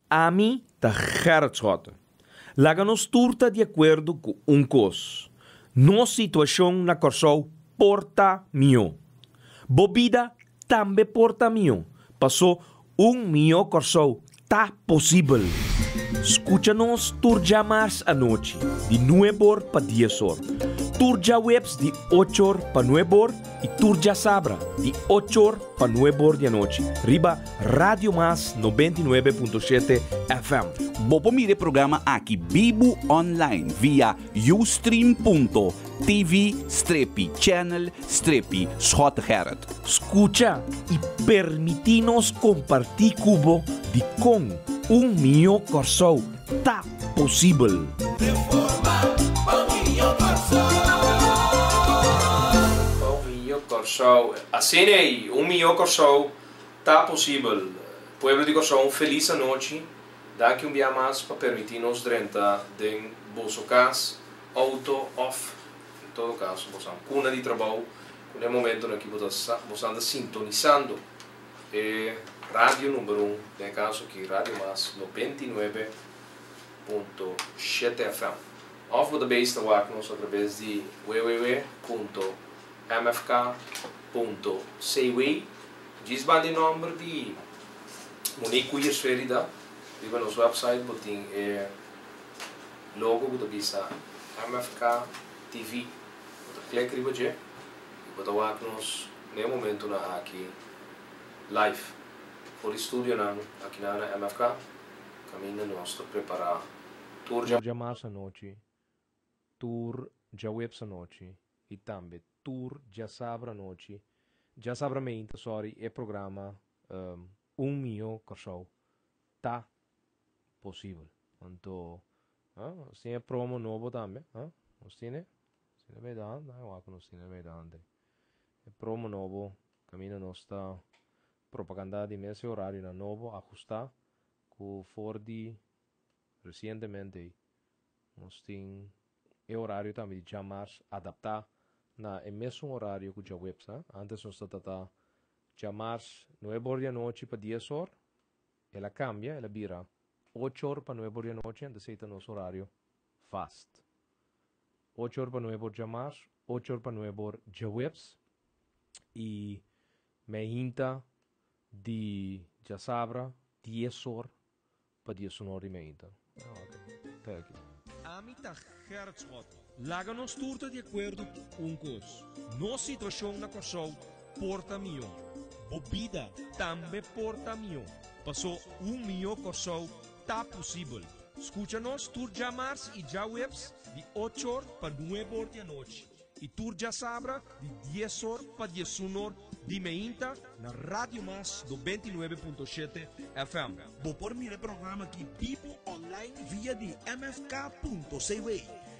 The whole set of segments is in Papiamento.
Ami ta Gerrit Schotte. Laga nos tur ta di akuerdo ku un kos, nos situashon na Kòrsou por ta mihó. Bo bida tambe por ta mihó, pasó un mihó Kòrsou ta posibel. Skucha nos tur djamars anochi di nueb'or pa dies'or, tur djaweps di och'or pa nueb'or i tur djasabra di och'or pa nueb'or di anochi riba Radio Mas 99.7 FM. Bo por mira e programa aki bibu online via ustream.tv strepi channel strepi Schottegerrit. Skucha i permití nos kompartí ku bo dikon un mihó Kòrsou ta posibel. Pa un mihó Kòrsou. Asina ei, un mihó Kòrsou ta posibel. Pueblo di Kòrsou un felis anochi. Danki un bia mas pa permití nos drenta den boso kas, outo òf en todo kaso boso kuna di trabou ku na e momentonan aki bo ta boso anda sintonisando e radio number un, den e kaso aki Radio Mas 99.7 FM. Òf bo ta beis ta wak nos atrabes di www punto mfk punto cw. Djis banda e nòmber di Monique Koeiers Ferida riba nos website bo tin e logo ku ta bisa MFK TV. Bo ta klik riba dje i bo ta wak nos na e momentunan aki live for di studionan akinan na MFK kaminda nos ta prepará tur djamas anochi, tur djaweps anochi i tambe tur djasabra anochi, djasabra meinta sorry, e programa Un Mihó Kòrsou ta posibel. Anto nos tin e promo nobo tambe, nos tin e? Nos tin e bij de hand? Ai wak nos tin e bij de hand ei. E promo nobo kaminda nos ta propagandá di mes e orarionan nobo ahustá ku for di resientemente ei nos tin e orario tambe di djamars adaptá na e mesun orario ku djaweps. Antes nos ta tata djamars nuebe or di anochi pa dies or, el a kambia, el a bira ocho or pa nuebe or di anochi, anto esei ta nos orario vast. Ocho or pa nuebe or djamars, ocho or pa nuebe or djaweps i meinta di djasabra dies or pa diesunor di meinta. Te aki. Ami ta Gerrit Schotte. Laga nos tur ta di akuerdo ku un kos, nos situashon na Kòrsou por ta mihó. Bo bida tambe por ta mihó, pasó un mihó Kòrsou ta posibel. Skucha nos tur djamars i djaweps di ochor pa nuebor di anochi. I tur djasabra di dies or pa diesun or di meinta na Radio Mas 99.7 FM. Bo por mira e programa aki bibu online via di mfk.cw.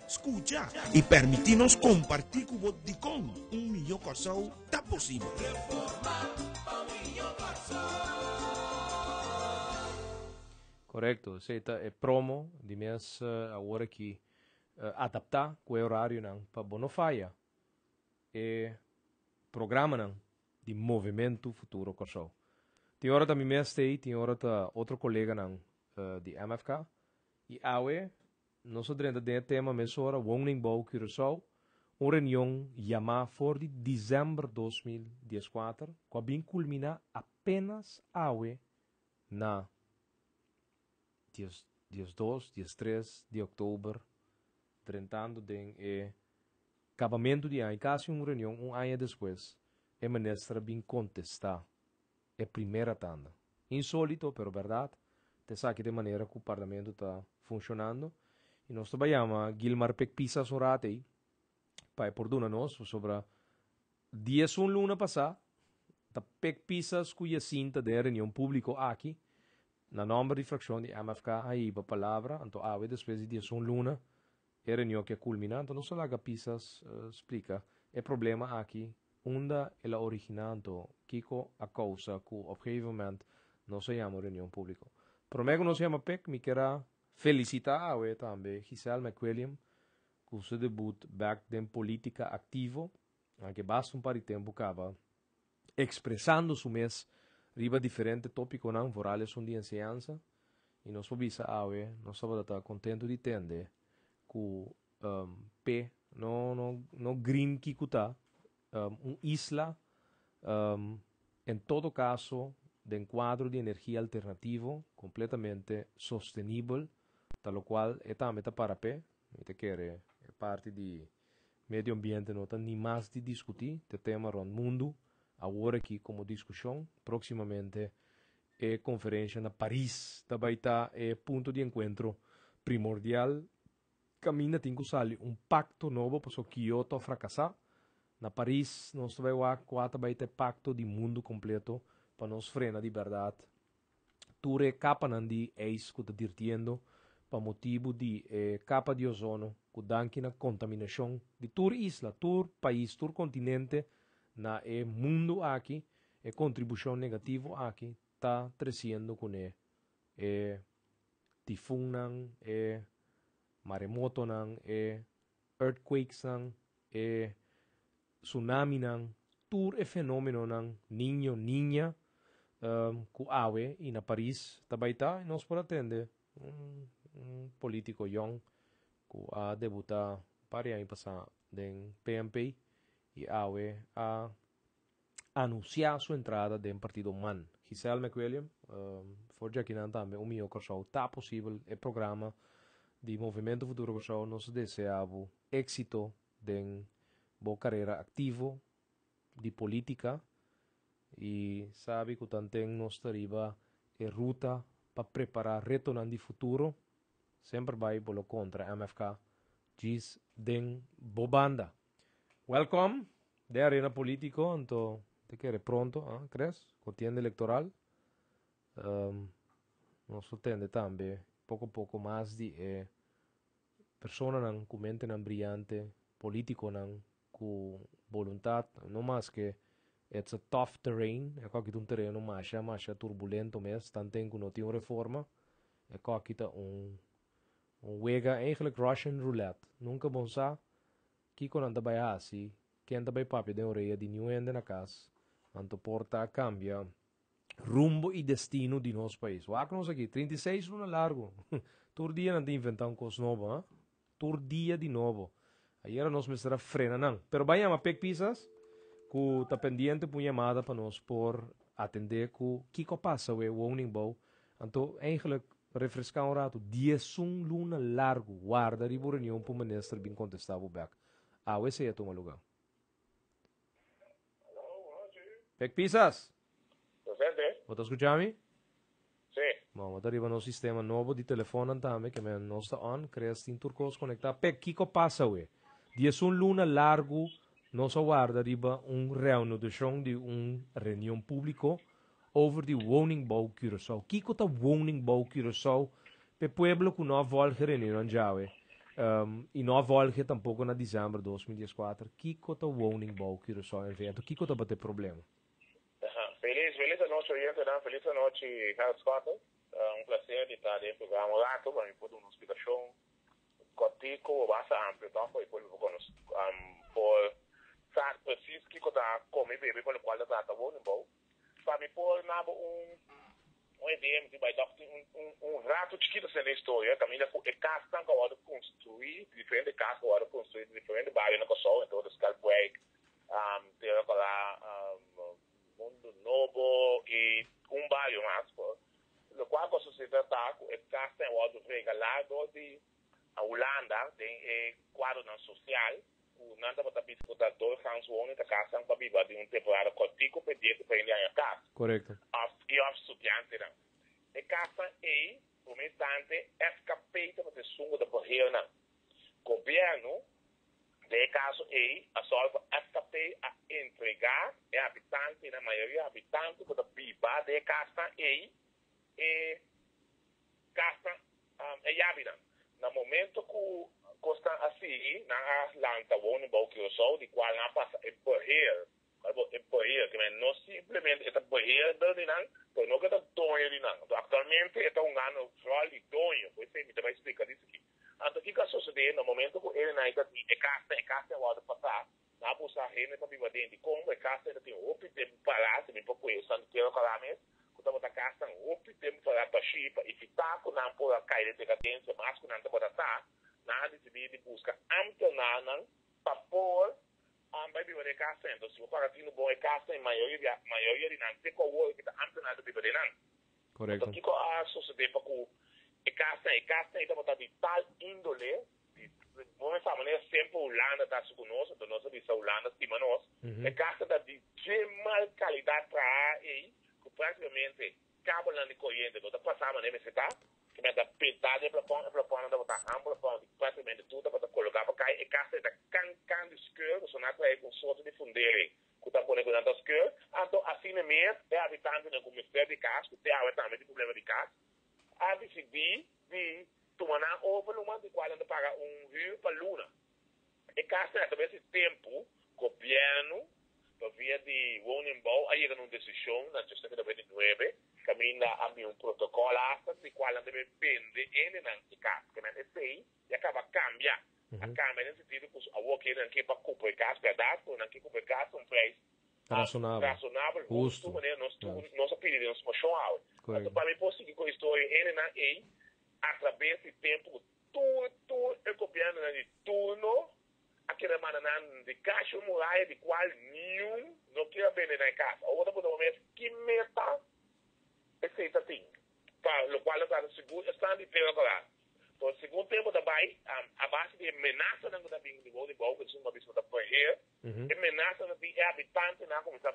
Skucha i permití nos kompartí ku bo dikon un mihó Kòrsou ta posibel. Korekto, esei ta e promo di mes awor aki Adaptá ku e orarionan pa bo no faya e programanan di Movementu Futuro Kòrsou. Tin ora ta mi mes t'ei, tin ora ta otro koleganan di MFK. I awe nos a drenta den e tema mesora Woningbouw Curaçao, un reunion yamá for di desèmber 2014 ku a bin kulminá apenas awe na 12, 13 di òktober, drentando den e kabamentu di aña, kasi un reunion un aña despues, e minister a bin kontestá e primera tanda. Insólito, pero bèrdat, ta esaki ta e manera ku parlamento ta funshonando i nos ta bai yama Gilmar Pek Pisas un rat ei pa e por duna nos, pasobra 11 luna pasá ta Pek Pisas ku Jacinta den e reunion públiko aki Na nòmber di frakshon di MFK a hiba palabra, anto awe despues di 11 luna e reunion ke a kulminá, anto nos a laga Pisas splika e problema aki, unda el a originá, anto kiko a kousa ku op gegeven moment nos a yama un reunion públiko. Promé ku nos yama Pek, mi ker a felisitá awe tambe Giselle McWilliam ku su debut bèk den polítika aktivo, anke basta un par di tempu kaba ekspresando su mes riba diferente tópikonan, vooral esun di enseñansa. I nos por bisa awe, nos tabata kontentu di tende ku um, P, no, no, no green kiko ta, un isla, en todo kaso den kuadro di energia alternativo kompletamente sostenibel, ta lokual e tambe ta para p'e. Mi ta kere e parti di medio ambiente no ta ni mas di diskutí, ta tema rònt mundu awor aki komo diskushon. Próksimamente e konferensha na Paris ta bai ta e punto di enkuentro primordial kaminda tin ku sali un pakto nobo pasobra Kyoto a frakasá. Na Paris nos ta bai wak kua ta bai ta e pakto di mundu kompleto pa nos frena di bèrdat tur e kapanan di eis ku ta dirtiendo pa motibu di e kapa di ozono ku danki na kontaminashon di tur isla, tur pais, tur kontinente na e mundu aki, e kontribushon negativo aki ta tresiendo kuné e tifunnan, e maremotonan, e earthquakesnan, e tsunaminan, tur e fenomenonan niño, niña ku awe i na Paris ta bai ta, i nos por a tende un un politico yong ku a debuta un par di aña pasá den PNP i awe a anunsiá su entrada den partido man. Giselle McWilliam, for djakinan tambe un mihó Kòrsou ta posibel. E programa di Movimento Futuro Kòrsou nos ta deseá bo éksito den bo karera aktivo di polítika i sabi ku tanten nos ta riba e ruta pa prepará retonan di futuro, semper bai bo lo kontra MFK djis den bo banda. Welcome den arena politico, anto te kere pronto, ah, crees? Contienda electoral. Nos lo tende tambe poco poco mas di e personanan cu mentenan brillante, politiconan cu voluntad, no mas ke it's a tough terrain, e koki ta un tereno masha masha turbulento mes, tanten cu no tin un reforma, e koki ta un un wega eigenlijk Russian roulette, nunca bon sa Kiko nan ta bai hasi? Ken ta bai papia den orea di niun hende na kas? Anto por ta kambia rumbo i destino di nos pais. Wak nos aki, 36 luna largu. Tur dia nan ta inventá un kos nobo, ha? Tur dia di nobo. Ayera nos mester a frena nan. Pero bai yama Pek Pisas, ku ta pendiente pa un yamada pa nos por atendé ku kiko a pasa we woningbouw. Anto eigenlijk Refreská un ratu, 11 luna largu warda riba un reunion pa un minister bin kontestá bo bèk. Awe esei a tuma lugá. Pek Pisas! Presente. Bo ta skuchá mi? Sí. Bon, bo ta riba nos sistema nobo di telefonnan tambe, ke men nos ta on, Chris tin tur kos konektá. Pek, kiko pasa awe? 11 luna largu nos a warda riba un reanudashon di un reunion públiko Over di Woningbouw Curaçao. Kiko ta Woningbouw Curaçao p'e pueblo ku no a volge reunionnan djawe i no a volge tampoko na december 2014? Kiko ta Woningbouw Curaçao NV? Anto kiko tabata e problema? Felis, felis anochi oyentenan, felis anochi Harold Schotte. Un placer di ta den e programa un rato pa mi por duna un splikashon kòrtiku o basta amplio tòg pa e pueblo por konos por sa presis kiko ta kome i bebe pa lokual ta trata woningbouw. Pa mi por na bo un un idea mi tin bai dòk tin un un un ratu chikito sende historia kaminda ku e kasnan ku a wòrdu konstruí diferente kas ku a wòrdu konstruí den diferente bario na Kòrsou entre otro Schalkwijk, Tera Kòrá, Mundu Nobo i un bario mas por lokual ku a susede ta ku e kasnan a wòrdu regalá dor di Hulanda den e kuadronan sosial. Ku nan tabata bisa ku ta doorgangswoning, ta kasnan pa biba di un temporada kòrtiku pa e dia ku ta hende haña kas. Korekto. Òf i òf studiantenan. E kasnan ei, promé instante, FKP tabata esun ku ta beheer nan. Gobièrnu, den e kaso ei, a sòru pa FKP a entregá e habitantenan, mayoria habitante ku ta biba den e kasnan ei, e kasnan, e yabinan. Na momento ku kosnan a sigui, nan a lanta woningbouw Curaçao, di kual nan a pasa e beheer, e beheer, ke men no simplemente e ta beheerder di nan, pero no ke ta doño di nan. Anto aktualmente e ta hungando ròl di doño, por esei mi ta bai splika di esaki. Anto kiko a sosodé na momento ku e nan ta di e kasnan, e kasnan a wòrdu pasá, nan a busa hende pa biba den, dikon? E kasnan ta tin hopi tempu pará, si mi por kue esnan di Tierra Kòrá mes. Ku tabata kasnan hopi tempu para bashí pa evitá ku nan por a kai den dekadensia mas ku nan tabata ta, nan a disidí di buska ámtenarnan pa por bai biba den e kasnan. Enton, si bo paga tinu bon, e kasnan i mayoria di mayoria di nan te ku awor ki ta ámtenar ta biba den nan. Enton, kiko a sosodé pa ku e kasnan? E kasnan ei tabata di tal índole Bo mester sa manera semper Hulanda ta hasi ku nos, anto nos a bisa Hulanda stima nos. E kasa ta di dje mal kalidat traha ei ku praktikamente kabelnan di koriente no ta pasa manera mester ta. Ke men ta pintá den e plafòn, e plafònnan tabata han plafòn di praktikamente tur tabata koloká pa kai. E kasa ei ta kan kan di skeur, pasobra nan a traha ku un sorto di fundering ku ta pone ku nan ta skeur. Anto asina mes e habitantenan ku mester di kas, ku te awe tambe tin problema di kas, a disidí di tuma nan over luma di kual nan ta paga un hür pa luna. E kasnan a traves di tempu gobièrnu pa via di Woningbouw a yega na un desishon na 2009 kaminda a bin un protokòl asta di kual nan debe bende hendenan e kas. Kemen esei ya kaba kambia. A kambia den sentido ku awor ke nan ke pa kumpra e kas bèrdat ku nan ke kumpra e kas ta un preis Rasonabel. Rasonabel, hustu, manera nos tur nos a pidi den nos moshon awe. Anto pa mi por sigui ku e historia hendenan ei atrabes di tempu ku tur tur e gobièrnunan di turno a keda manda nan di kashi un muraya di kual niun no kier a bende nan e kas. Awor ta puntra bo mes ki meta esei ta tin pa lokual nan ta hasi sigur esnan di tera kora. Por segun tempu ta bai a base di e menasanan ku ta bin di bou di bou ku esun ku a bisa ku ta beheer E menasanan di e habitantenan a kuminsá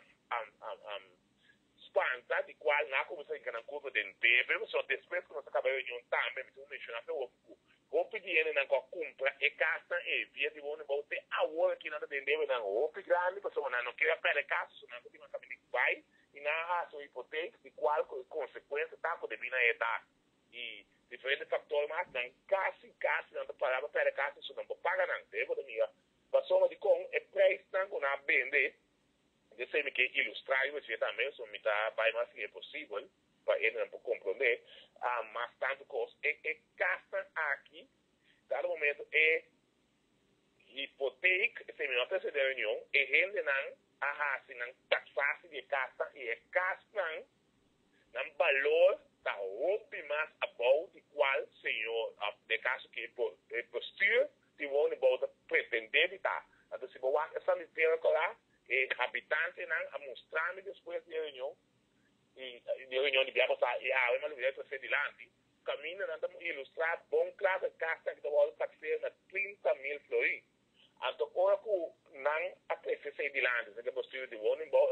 spanta, di kual nan a kuminsá hinka nan kurpa den debe. Pasobra despues ku nos a kaba e reunion tambe, mi tin ku menshoná fe hopi ku hopi di hendenan ku a kumpra e kasnan ei via di woningbouw te awor aki nan ta den debenan hopi grandi, pasobra nan no kier a pèrdè kas, pasobra nan ta tin nan kaminda di bai i nan a hasi un hipotek di kual ku e konsekuensia ta ku debí na e edat i diferente faktor mas nan kasi kasi nan ta pará pa pèrdè kas pasobra nan por paga nan. Debe bo ta mira Pasobra dikon e preisnan ku nan a bende, esei mi ke ilustrá riba dje tambe, so mi ta bai mas lihé posibel pa hendenan por komprondé mas tantu kos. E e kasnan aki, dado momento e hipoteek, esei mi no a trese den reunion, e hendenan a hasi nan taksasi di e kasnan i e kasnan nan balor ta hopi mas abou di kual señor, òf den kaso ki e bestuur di woningbouw ta pretendé di ta. Anto si bo wak esnan di Tera Kòrá, e habitantenan a mustra mi despues di e reunion, i di e reunion di bia pasá, i awe mi a lubidá di tras'é dilanti, kaminda nan ta ilustrá bon kla ku e kasnan ki ta wòrdu taks'é na 30,000 florin. Anto ora ku nan a trese esei dilanti, esei ta e bestuur di woningbouw,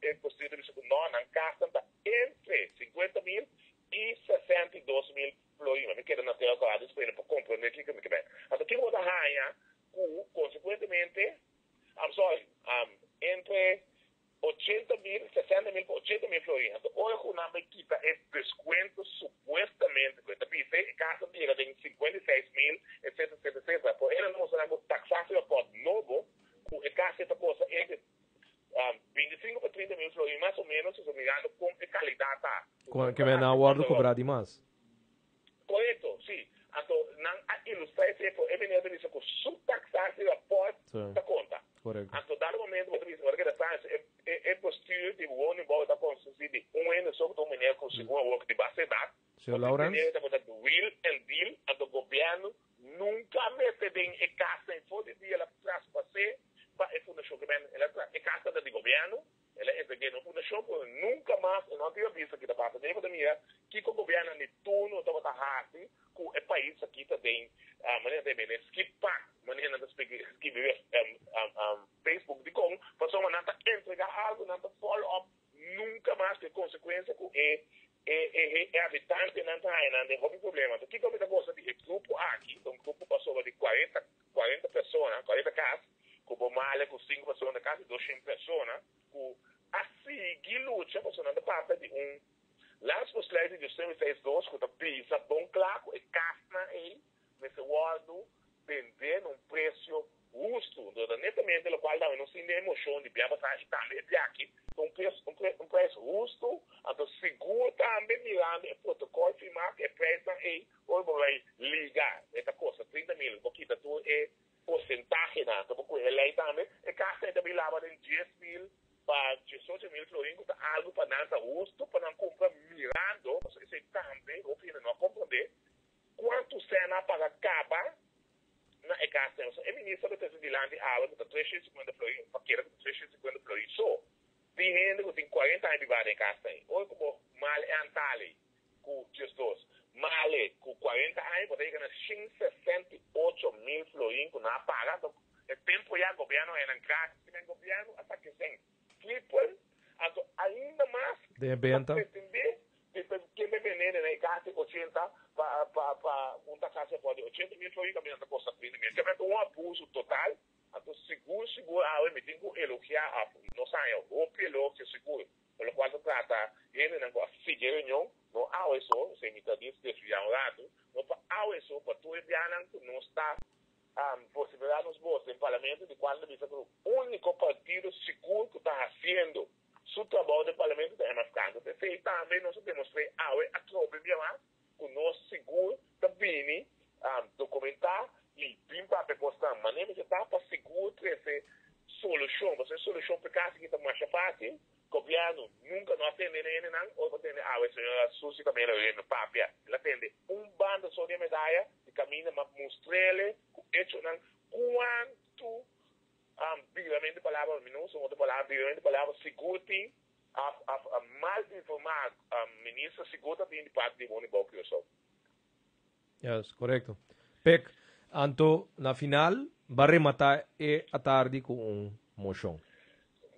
e bestuur ta bisa ku nò, nan kasnan ta entre 50,000 i 62,000 Florima, mi keda na tera kòrda disponibel pa komprondé kiko mi ke bai. Anto kiko bo ta haña ku konsekuentemente, I'm sorry, entre 80,000, 60,000 pa 80,000 florin. Anto ora ku nan bai kita e deskuento supuestamente ku e ta bisa e kas a bira den 56,000 etcetera etcetera etcetera. Por e nan ta mustra nan ku taksasi rapòrt nobo ku e kas ta kosta entre 25 pa 30,000 florin mas o menos si bo mirando kon e kalidat ta. Kon ke men a wòrdu kobrá di mas. Korekto, si. Anto nan a ilustrá esei por e meneer ta bisa ku su taksasi rapòrt ta konta. Anto dado momento bo ta bisa bo ta keda sa e e bestuur di woningbouw ta konsistí di un hende so ku ta un meneer ku segun awor ku di basta edat. Señor Laurens. E meneer tabata wil en deal anto gobièrnu nunka a mete den e kasnan ei for di dia el a traspas'é pa e fundashon ke men el a tra e kas tabata di gobièrnu. El a entreg'é na un fundashon ku nunka mas e no a tin bisa ki ta pasa. Den bo ta mira kiko gobièrnunan di turno tabata hasi ku e pais aki ta den manera ta bende skip pak, manera nan ta skibi riba Facebook. Dikon? Pasobra nan ta entregá algu, nan ta follow up nunka mas ku e konsekuensia ku e e habitantenan ta haña nan den hopi problema. Anto kiko mi ta gosa di e grupo aki? Ta un grupo pasobra di 40 40 persona, 40 kas. Ku bo male ku sinku persona, kasi 200 persona ku a sigui lucha pasobra nan ta papia di un Landsbesluit di 2006 ku ta bisa bon kla ku e kasnan ei mester wòrdu bendé na un presio hustu. Entonces ta netamente lokual tambe nos tin den e moshon di bia pasá i tambe e bia aki ta un pres un un preis hustu, anto sigur tambe mirando e protokòl firmá ku e preisnan ei ora bo bai liga e ta kosta 30,000 bo kita tur e Porsentahenan ta bo ku e lei tambe. E kasnan ta bin laba den 10,000 pa 18,000 florin ku ta algu pa nan ta hustu pa nan kumpra. e kas ei. E minister a trese dilanti awe ku ta 350 florin, pa kere ku ta 350 florin so. Tin hende ku tin 40 aña bibá den kas ei. Ora ku bo male e antale ku 12, male ku 40 aña, bo ta yega na 168 mil florin ku nan a paga. E tempu ya gobièrnu e nan gratis, e gobièrnu a saka 100 triple, anto ainda mas De benta. Pretendé ku mi bende na kas 80 pa un kas por 80 mil florin, kaminda ta kosta 30 mil. Ku ta un abuso total. Anto sigur sigur awe mi tin ku elogiá, no sa, hopi elogio sigur. Pa loke ta trata hendenan ku a sigui reunion, no awe so, se mi ta desviá un ratu, no pa awe so, pa tur bianan ku nos ta posibilidat nos bos den parlamento, di kual bisa ku e úniko partido sigur ku ta hasiendo su trabou den parlamento ta MFK. Anto esei tambe nos a demostrá awe atrobe bia mas ku nos sigur ta bini dokumentá i bin papia kosnan. Manera ku ta pa sigur trese solushon, pasobra solushon pa kas ku ta mas fásil. Gobièrnu nunka no a tende nan, òf a tende awe señora Susi Camila Reumer papia. El a tende un banda so di medaya di kaminda, ma mustr'é ku echonan kuantu biramentu palabra, mi no usa otro palabra, biramentu palabra sigur tin a mal informá minister sigur ta tin di parti di Woningbouw Curaçao. Yes, korekto. Pek, anto na final, bai rematá e atardi ku un moshon.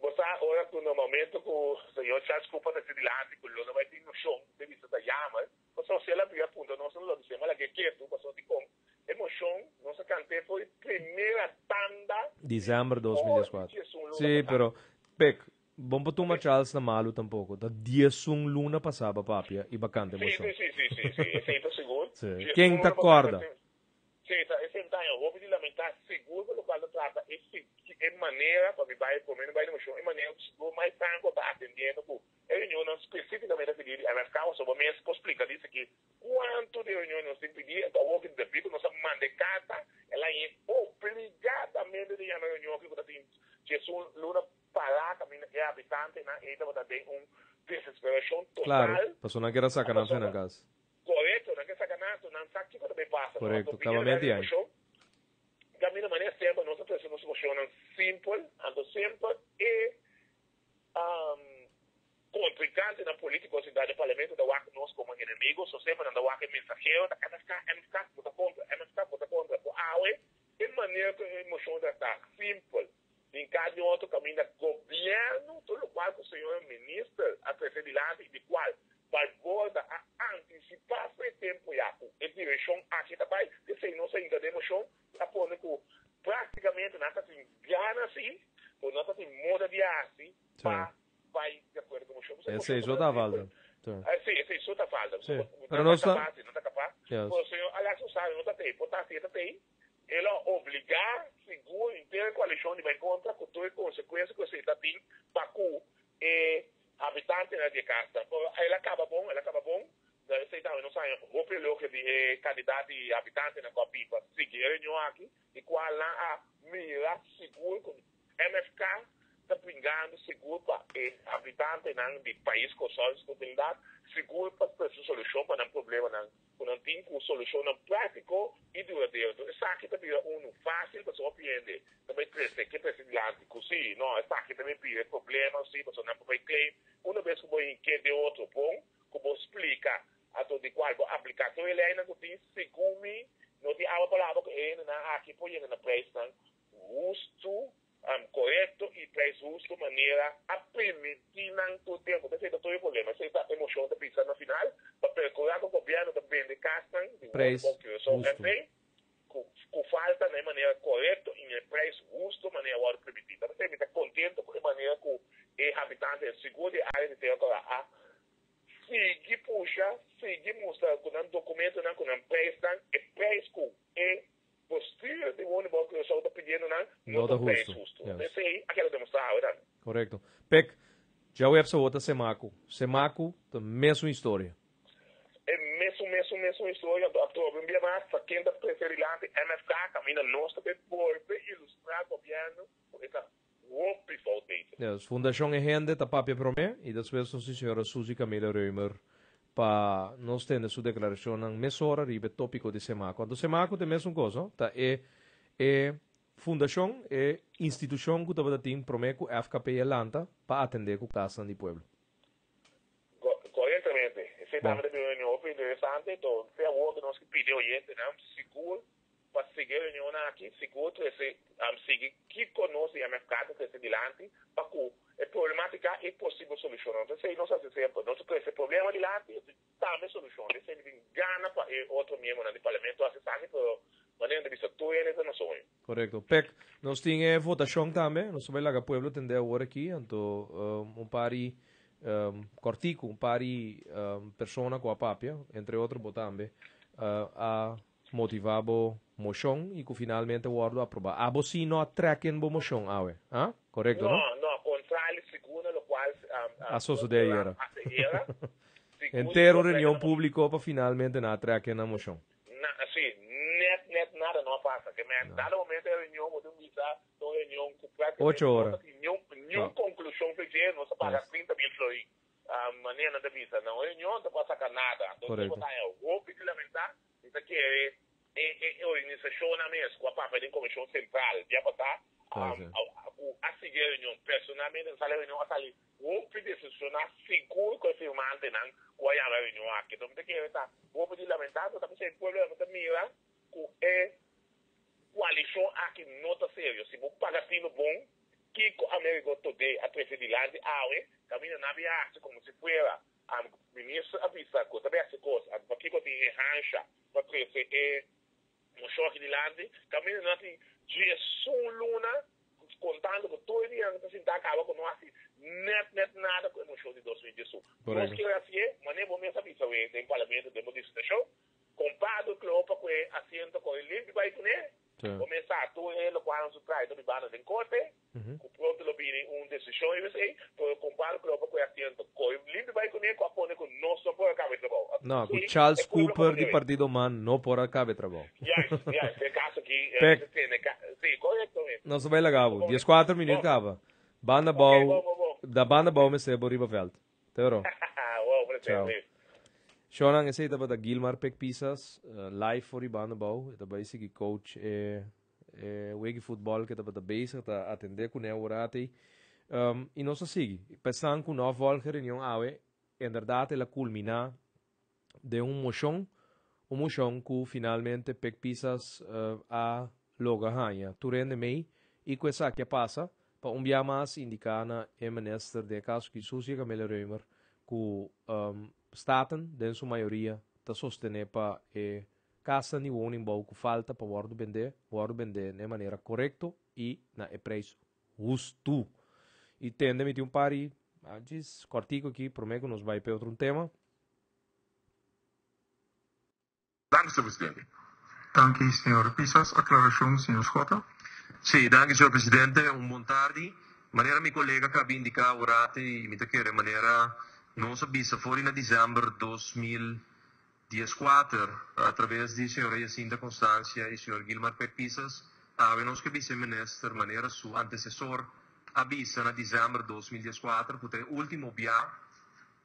Bo ora ku na momento ku señor Charles Cooper ta dilanti ku lo no bai tin moshon, te bisa ta jammer, pasobra si el a bira punta nos, no lo bisa, ma lag'é ketu, pasobra di kon e moshon nos a kant'é for primera tanda. Desèmber 2014. Sí, pero Pek, bon pa tuma Charles na malu tampoko. Ta 11 luna pasá b'a papia i b'a kanta moshon. Sí, esei ta sigur. Sí. Ken ta kòrda? Sí, ta esei ta hopi di lamentá sigur ku loke ta trata e e manera pa mi bai por menos bai moshon, e manera sigur mas franko ta atendiendo ku e reunion spesífikamente pidi di MFK, so mes por splika dice ku kuantu di reunion nos tin pidi, anto awor ku debido nos a manda karta, el a obligadamente di yama reunion ku ta tin 11 luna pará kaminda e habitantenan ei tabata den un desesperashon total. Klaro, pasobra nan ke saka nan for di kas. Korekto, nan ke saka nan, nan sa kiko tambe pasa. Korekto, kabamentu ei. Kaminda manera semper nos a trese nos moshonnan simpel, anto semper e kontrinkantenan polítiko sintá den parlamento ta wak nos komo enemigo, so semper nan ta wak e mensahero, ta MFK, MFK, bo ta kontra, MFK, bo ta kontra. Por awe, e manera ku e moshon ta simpel. Den kada otro kaminda gobièrnu, tur loke ku señor minister a trese dilanti i di kual Balborda a antisipá pa e tempu ya ku e direkshon aki ta bai, esei nos a hinka den moshon, a pone ku práktikamente nan ta tin gana sí, pero nan ta tin moda di hasi pa bai di akuerdo ku moshon. Esei so ta falta. Sí, esei so ta falta. Sí. Pero no ta kapás, no ta kapás. Pero señor Alex Rosario no ta tei, por ta si ta tei, el a obligá sigur henter koalishon di bai kontra ku tur e konsekuensia ku esei ta tin pa ku e habitantenan di kas. Pero el a kaba bon, el a kaba bon. Esei tambe nos a hopi elogio di e kandidat di habitantenan ku a bin pa sigui e reunion aki, di kual nan a mira sigur ku MFK ta bringando sigur pa e habitantenan di pais Kòrsou i komunidat, sigur pa trese solushon pa nan problemanan ku nan tin, ku solushonnan práktiko i duradero. Anto esaki ta bira unu fásil pasobra hende ta bai trese ke trese dilanti ku sí, no, esaki ta bai bira problema sí, pasobra nan por bai claim. Una bes ku bo hink'é den otro bon, ku bo splika anto di kual bo apliká tur e leinan ku tin, segun mi no tin awa palabra ku e hendenan aki por yega na preisnan hustu, korekto i preis hustu manera a permití nan tur tempu. Esei ta tur e problema. Esei ta e moshon ta bisa na final pa perkurá ku gobièrnu ta bende kasnan di Preis Curaçao hustu. NV ku falta na e manera korekto i na e preis hustu manera wòrdu permití. P'esei mi ta kontentu ku e manera ku e habitante sigur di área di Tera Kòrá a sigui pusha, sigui mustra ku nan dokumentonan, ku nan preisnan, e preis ku e bestuur di Woningbouw Curaçao ta pidiendo nan No no ta ta preis hustu. hustu. Yes. Esei a keda demostrá tambe. Korekto. Pek, djaweps ta Semaku. Semaku ta mesun historia. E mesun, mesun, mesun historia. Atrobe un bia mas, pa ken ta preferí MFK, kaminda nos ta bolbe ilustrá gobièrnu, e ta hopi fout bezig. Yes, Fundashon E Hende ta papia promé i despues nos señora Suzy Camila Reumer pa nos tende su deklarashonnan mesora riba e tópiko di Semaku. Anto Semaku ta mesun kos, no? Ta e E fundashon, e institushon ku tabata tin promé ku FKP a lanta pa atendé ku kasnan di pueblo. Korektamente. Esei tambe ta bira un reunion hopi interesante. Enton, te awor ku nos ke pidi oyentenan sigur pa sigui e reunionnan aki, sigur trese, sigui kiko nos di MFK ta trese dilanti pa ku e problematika i posibel solushonnan. Enton, esei nos hasi semper. Nos ta trese problema dilanti. Tambe solucion. Esei mi tin gana pa e otro miembronan di parlamento haci esaki, pero manera mi ta bisa tur hende ta na soño. Correcto. Pek, nos tin e votacion tambe. Nos ta bay laga pueblo tende awor aki. Anto un par di cortico, un par di persona cu a papia, entre otro bo tambe, a motiva bo mocion y cu finalmente a wordo aproba. Abo si no a trek in bo mocion awe, ah? Correcto, no? No, no, contrali segun na locual a sosode ayera. Henter un reunion publico pa finalmente nan a trek in nan mocion. Na, si, net, net nada no a pasa. Ke men, dado momento e reunion bo tin bisa ta un reunion cu practicamente Ocho ora. no ta tin niun, niun conclusion fe dje, nos a paga 30,000 florin. Manera nan ta bisa, na un reunion ta por a saca nada. Anto bo ta haña hopi di lamenta. Mi ta kere e e organisashonnan mes ku a papia den Komishon Sentral dia pasá ku a sigui e reunion. Personalmente mi sali e reunion a sali hopi desepshoná sigur ku e firmantenan ku a yama e reunion aki. Enton mi ta kere ta hopi di lamentá pasobra ta bisa e pueblo ta mira ku e koalishon aki no ta serio. Si bo paga tino bon kiko Amerigo Todé a trese dilanti awe kaminda nan a bin hasi komo si fuera A Minister a bisa cu ta beste cos, anto pakico tin e hansha pa trece e mocion aki dilanti? Caminda nan tin diesun luna contando cu tur e dianan ta sinta caba cu no haci net net nada cu e mocion di 2021. Nos kier hacié, manera bo mes a bisa we den Parlamento den bo disertacion, Compado Cleopa cu e asiento coge limpi bay cune, bo mes sa tur e locual nan su trae ta bibando den corte. Ku pronto lo bini un desishon riba esei, pero komparo ku loke ku e asiento kohe limpi bai kuné ku a pone ku nos no por a kaba e trabou. No, ku Charles Cooper di Partido man no por a kaba e trabou. Juist, juist, den kaso aki Pek. se tene ka, si, korekto mes. Nos ta bai laga bo. Dieskuater minuut kaba. Banda Ok, bou, bon, bon, bon. da banda bou mester bo riba vèlt. Te oro. Wow, placer, Chao. Luis. Shownan, esei tabata Gilmar Pek Pisas, live for di banda bou. E ta bai sigui coach e E wega di futbòl ke tabata bezig ta atendé kuné aworat ei. I nos a sigui. Pa esnan ku no a vòlg e reunion awe, inderdat el a kulminá den un moshon, un moshon ku finalmente Pek Pisas a logra haña tur hende mei i ku esaki a pasa pa un bia mas indiká na e minister, den e kaso aki Susie Camelia Römer, ku Staten den su mayoria ta sostené pa e Kasnan di woningbouw ku falta pa wòrdu bendé, wòrdu bendé na e manera korekto i na e preis hustu. I tende mi tin un par di djis kòrtiku aki promé ku nos bai p'e otro un tema. Danki, señor presidente. Danki, señor Pisas. Aclaracion, señor Schotte. Sí, danki, señor presidente. Un bon tardi. Manera mi colega caba indica awor i mi ta kere manera nos a bisa for di na december 2014, a traves di señora Jacinta Constancia i señor Gilmar Pek Pisas, awe nos ke bisa e minister manera su antecesor a bisa na december 2014 cu ta e ultimo bia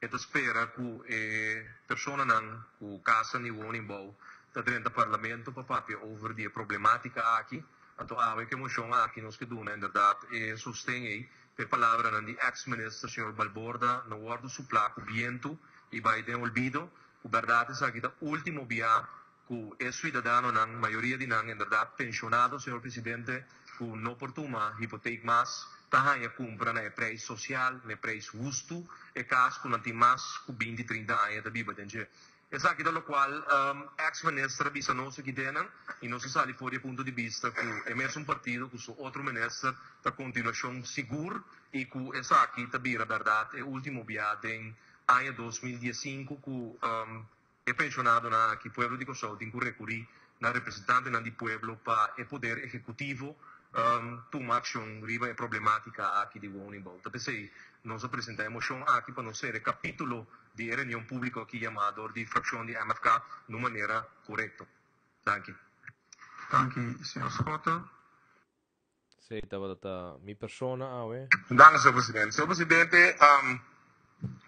e ta spera cu e personanan cu casa ni woningbouw ta drenta parlamento pa papia over di e problematica aki. Anto awe cu e mocion aki nos ke duna inderdaad e sosten ey pa e palabranan di ex minister señor Balborda no wordo supla cu biento i bai den olvido ku bèrdat esaki ta último bia ku e suidadanonan, mayoria di nan inderdat penshonado, señor presidente, ku no por tuma hipotek mas, ta haña kumpra na e preis sosial, na e preis hustu, e kas ku nan tin mas ku binti, trinta aña ta biba den dje. Esaki ta lokual eks minister a bisa nos aki denan i nos a sali for di e punto di bista ku e mesun partido ku su otro minister ta kontinuashon sigur i ku esaki ta bira bèrdat e último bia den Aña 2015 ku e penshonadonan aki, pueblo di Kòrsou tin ku rekurí na representantenan di pueblo pa e poder ehekutivo tuma akshon riba e problematika aki di woningbouw. Ta p'esei nos a presentá e moshon aki pa nos sera e kapítulo di e reunion públiko aki yamá dor di frakshon di MFK na un manera korekto. Danki. Danki, señor Schotte. Esei tabata ta mi persona awe. Danki, señor presidente. Señor presidente,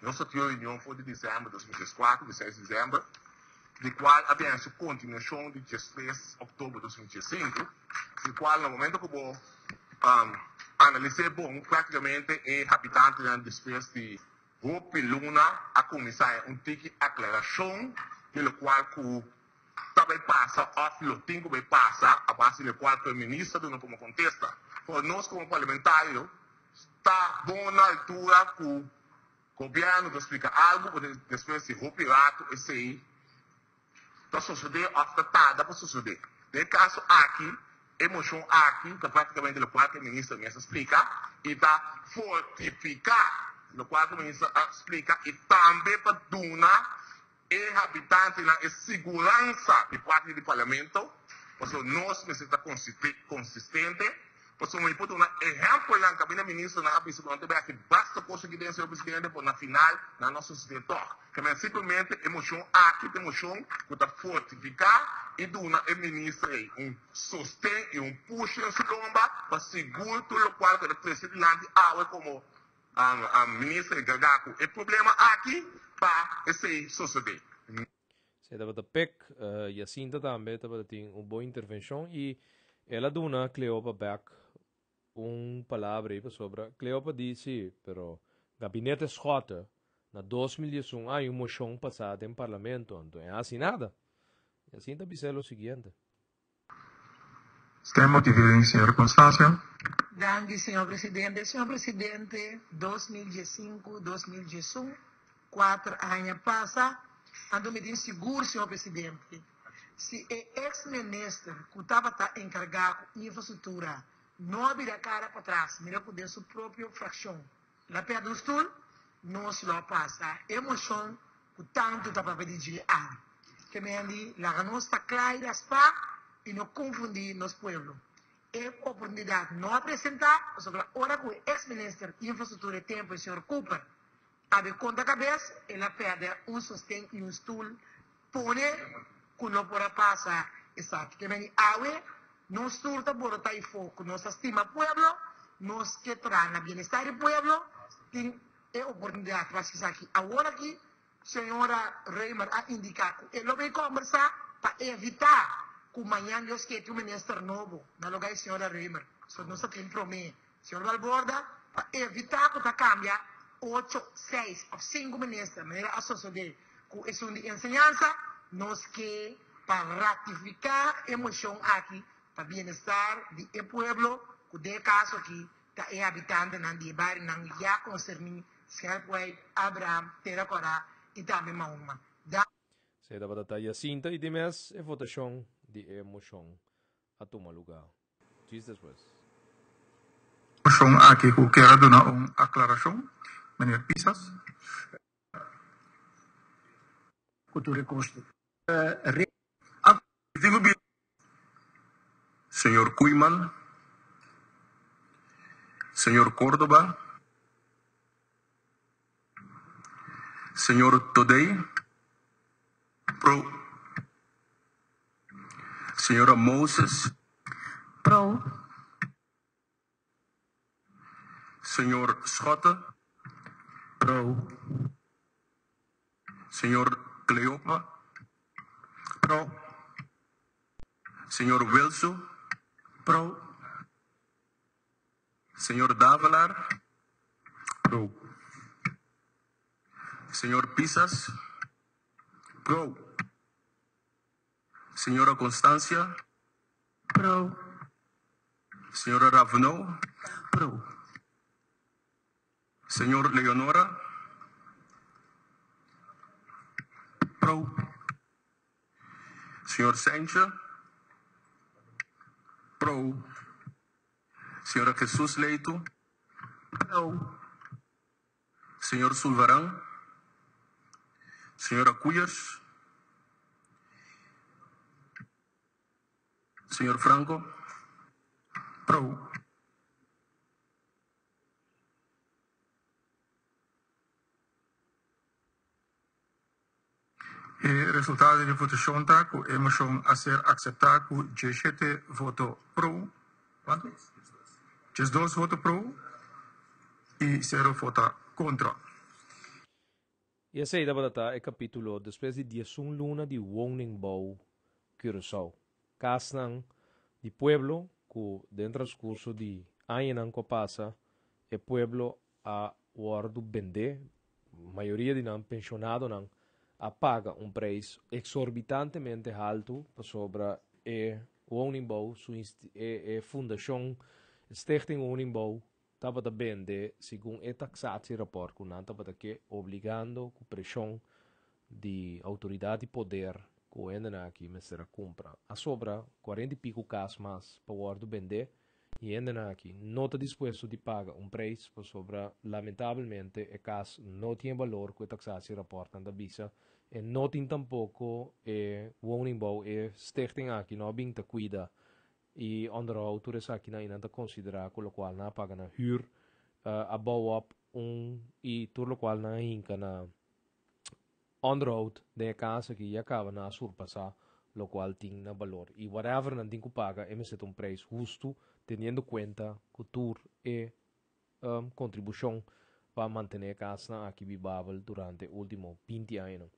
nos ta tin un reunion for di december 2014, di 6 december, di cual a bin su continuacion di 13 october 2015. Di kual na momento ku bo analis'é bon, práktikamente e habitantenan despues di hopi luna a kuminsá haña un tiki aklarashon di lokual ku ta bai pasa òf lo tin ku bai pasa a base di lokual ku e minister duna komo kontesta. Pero nos komo parlamentario ta bon na altura ku gobièrnu ta splika algu, pero despues di hopi ratu esei ta sosodé òf ta tarda pa sosodé. Den e kaso aki, e moshon aki ta práktikamente lokual ku e minister mes a splika i ta fortifiká lokual ku e minister a splika i tambe pa duna e habitantenan e siguransa di parti di Parlamento, pasobra nos mester ta konsistente, pasobra mi por duna ehèmpelnan kaminda ministernan a bisa ku nan ta bai hasi basta kos aki den, señor presidente, pero na final nan no a sosodé tòg. Kemey simplemente e moshon aki ta e moshon ku ta fortifiká i duna e minister ei un sosten i un push den su lomba pa sigur tur lokual ku e ta trese dilanti awe komo Minister enkargá ku e problema aki pa esei sosodé. Esei tabata pek. Jacinta tambe tabata tin un bon intervencion y el a duna Cleopa bek un palabra ei pasobra Cleopa di si, pero Gabinete Schotte na 2011 hay un mocion pasa den parlamento anto e haci nada. Jacinta a bisa lo siguiente. Stem motivering, señora Constancia. Danki, señor presidente. Señor presidente, 2015, 2011, kuater aña pasa, anto mi tin sigur, señor presidente, si e ex minister ku tabata enkargá ku infrastruktura no a bira kara patras, mira ku den su propio frakshon el a pèrdè un stul, nos lo a pasa e moshon ku tantu ta papia di dje awe. Ke mendi laga nos ta kla i raspá i no konfundí nos pueblo. E oportunidat no a presentá pasobra ora ku e eks minister infrastruktura e tempu e señor Cooper a be konta kabes el a pèrdè un sosten i un stul pone ku no por a pasa esaki. Ke mendi awe nos tur ta borotá i fo ku nos ta stima pueblo, nos ke traha na bienestar di pueblo, tin e oportunidat pa hasi esaki awor aki. Señora Römer a indiká ku e lo bay kòmbersá pa evitá ku mañan Dios ke tin un minister nobo na lugá di señora Römer. So nos ta tin promé señor Balborda pa evitá ku ta kambia ocho, seis òf sinku minister manera a sosodé ku esun di enseñansa. Nos ke pa ratifiká e moshon aki pa bienestar di e pueblo ku den e kaso aki ta e habitantenan di e barionan ya konserní, Schelpwijk, Abraham, Tera Kòrá i tambe Mahuma. Da. Esei tabata ta Jacinta i di mes e votashon di e moshon a tuma lugá djis despues. Moshon aki ku kier a duna un aklarashon, Meneer Pisas. Ku tur e kosto. Señor Koeiman, Señor Cordoba, Señor Todey, Pro, Señora Moses, Pro. Señor Schotte, Pro. Señor Cleopa, Pro. Señor Wilso, Pro. Señor Davelaar, Pro. Señor Pisas, Pro. Señora Constancia, Pro. Señora Raveneau, Pro. Señor Leonora, Pro. Señor Saintje, Pro. Señora Jesus Leito, Pro. Señor Sulvaran, Señora Cuyers, Señor Franco. Pro. E resultado di votashon ta ku e moshon a ser akseptá ku diesshete voto pro, kuantu? Diesdos voto pro i sero vota kontra. I esei tabata ta e kapítulo despues di diesun luna di woningbouw Curaçao. Kasnan di pueblo. ku den transkurso di añanan ku a pasa e pueblo a wòrdu bendé, mayoria di nan penshonadonan a paga un preis eksorbitantemente haltu pasobra e woningbouw su e e fundashon Stichting Woningbouw tabata bende segun e taxatierapport ku nan tabata ke obligando ku preshon di outoridat di poder ku hendenan aki mester a kumpra. A sobra kuarenta i piku kas mas pa wòrdu bendé i hendenan aki no ta dispuesto di paga un preis pasobra lamentabelmente e kas no tin e balor ku e taxatierapport ta bisa. E no tin tampoko e woningbouw e stichting aki no a bin ta kuida i onderhoud tur esakinan i nan ta konsiderá ku lokual nan a paga na hür a bou op un i tur lokual nan a hinka na onderhoud den e kas aki ya kaba nan a surpasá lokual tin na balor i whatever nan tin ku paga e mester ta un preis hustu teniendo kuenta ku tur e kontribushon pa mantené e kasnan aki bibabel durante último 20 añanan.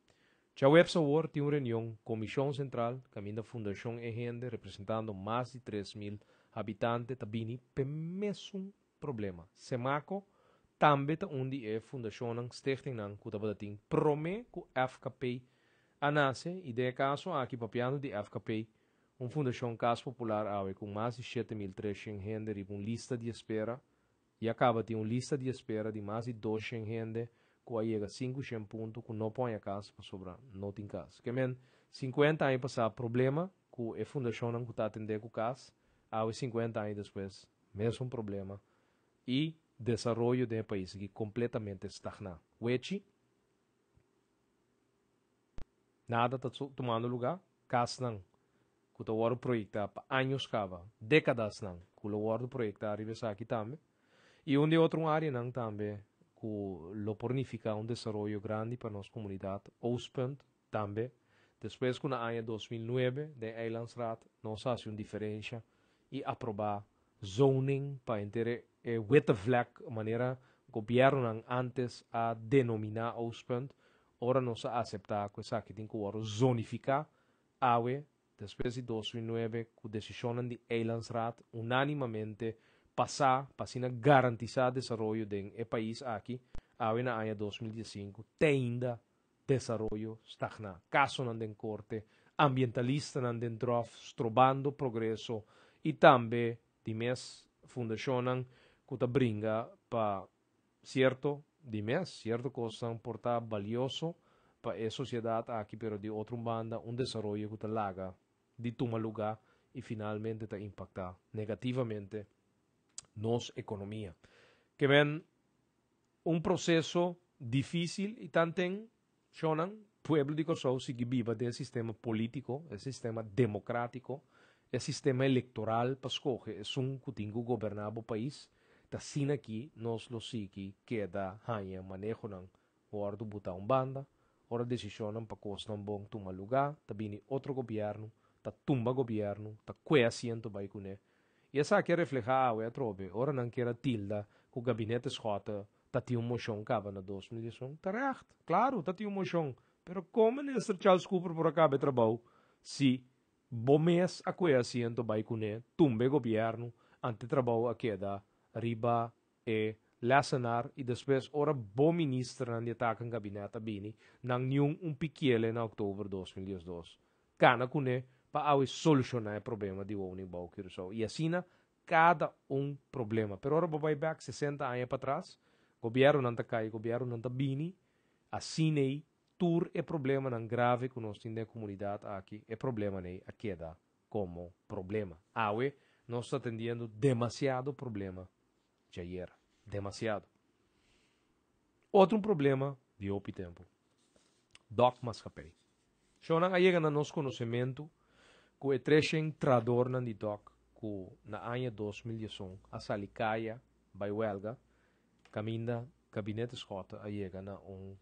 Djaweps awor tin un reunion Komishon Sentral kaminda Fundashon E Hende representando mas di 3000 habitante ta bini p'e mesun problema. Semako tambe ta un di e fundashonnan, stichtingnan, ku tabata tin promé ku FKP a nase i den e kaso aki papiando di FKP, un fundashon Kas Popular awe ku mas di 7300 hende riba un lista di espera ya kaba tin un lista di espera di mas di 200 hende ku a yega 500 punto ku no por haña kas pasobra no tin kas. Ke men 50 aña pasá problema ku e fundashonnan ku ta atendé ku kas, awe 50 aña despues mesun problema i desaroyo den e pais aki kompletamente stagná. Wechi, nada ta tumando lugá, kasnan ku ta wòrdu proyektá pa años kaba, dékadasnan ku lo wòrdu proyektá riba esaki tambe. I un di e otro áreanan tambe ku lo por nifiká un desaroyo grandi pa nos komunidat, Oostpunt, tambe. Despues ku na aña 2009 den Eilandsraad nos a hasi un diferensha i aprobá zoning pa henter e witte vlek manera gobièrnunan ántes a denominá Oostpunt, ora nos a aseptá ku esaki tin ku wòrdu zonifiká, awe, despues di 2009 ku desishonnan di Eilandsraad unánimamente pasá pa asina garantisá desaroyo den e pais aki, awe na aña 2015 te ainda desaroyo stagná, kasonan den korte, ambientalistanan den dròf strobando progreso i tambe di mes fundashonnan ku ta bringa pa sierto di mes sierto kosnan por ta balioso pa e sosiedat aki pero di otro un banda un desaroyo ku ta laga di tuma lugá i finalmente ta impaktá negativamente nos ekonomia. Ke men un proseso difísil i tanten shonnan pueblo di Kòrsou sigui biba den e sistema polítiko, e sistema demokrátiko, e sistema elektoral pa skohe esun ku tin ku goberná bo pais, ta asina aki nos lo sigui keda haña manehonan wòrdu butá un banda, ora desishonnan pa kosnan bon tuma lugá, ta bini otro gobièrnu, ta tumba gobièrnu, ta kue asiento bai kuné. I esaki a reflehá awe atrobe ora nan kier a tilda ku gabinete Schotte ta tin un moshon kaba na 2011. Ta règt, klaru ta tin un moshon, pero kon minister Charles Cooper por a kaba e trabou si bo mes a kue asiento bai kuné, tumba e gobièrnu, ante trabou a keda riba e lessenaar i despues ora bo ministernan di e taken gabinet a bini, nan niun un pikiele na oktober 2012. Kana kuné pa awe solushoná e problema di woningbouw Curaçao. I asina kada un problema. Pero ora bo bai bèk 60 aña patras, gobièrnunan ta kai, gobièrnunan ta bini, asina ei tur e problemanan grave ku nos tin den e komunidat aki, e problemanan ei a keda komo problema. Awe nos ta atendiendo demasiado problema djayer. Demasiado. Otro un problema di hopi tempu. Dòk Maatschappij. Shownan a yega na nos konosementu ku e 300 trahadornan di dòk ku na aña 2011 a sali kaya bai wèlga, kaminda Gabinete Schotte a yega na un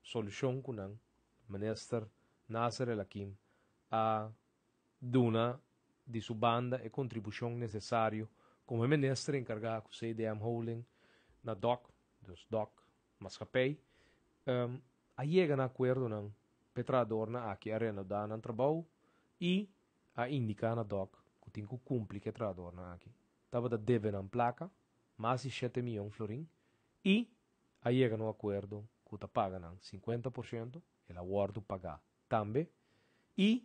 solushon ku nan minister Nasser El Hakim a duna di su banda e kontribushon nesesario komo e minister enkargá ku CDM Holding na dòk, dus dòk Maatschappij, a yega na akuerdonan p'e trahadornan aki a renodá nan trabou i a indiká na dòk ku ku tin ku kumpli ku e trahadornan aki. Tabata debe nan plaka, mas di shete miyon florin, i a yega na un akuerdo ku ta paga nan 50%, el a wòrdu pagá tambe, i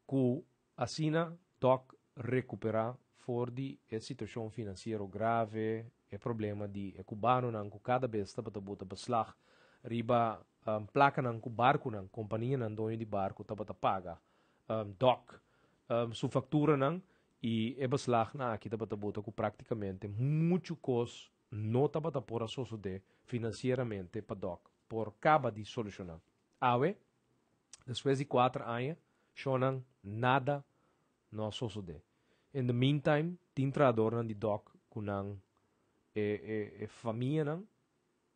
ku asina dòk rekuperá for di e situashon finansiero grave, e problema di e kubanonan ku kada bes tabata bota beslag riba plakanan ku barkunan, kompanianan doño di barku tabata paga dòk su fakturanan i e beslagnan aki tabata bota ku praktikamente muchu kos no tabata por a sosodé finansieramente pa dòk por kaba di solushoná. Awe, despues di kuater aña, shownan nada no a sosodé. In the meantime, tin trahadornan di dòk ku nan e e e famianan,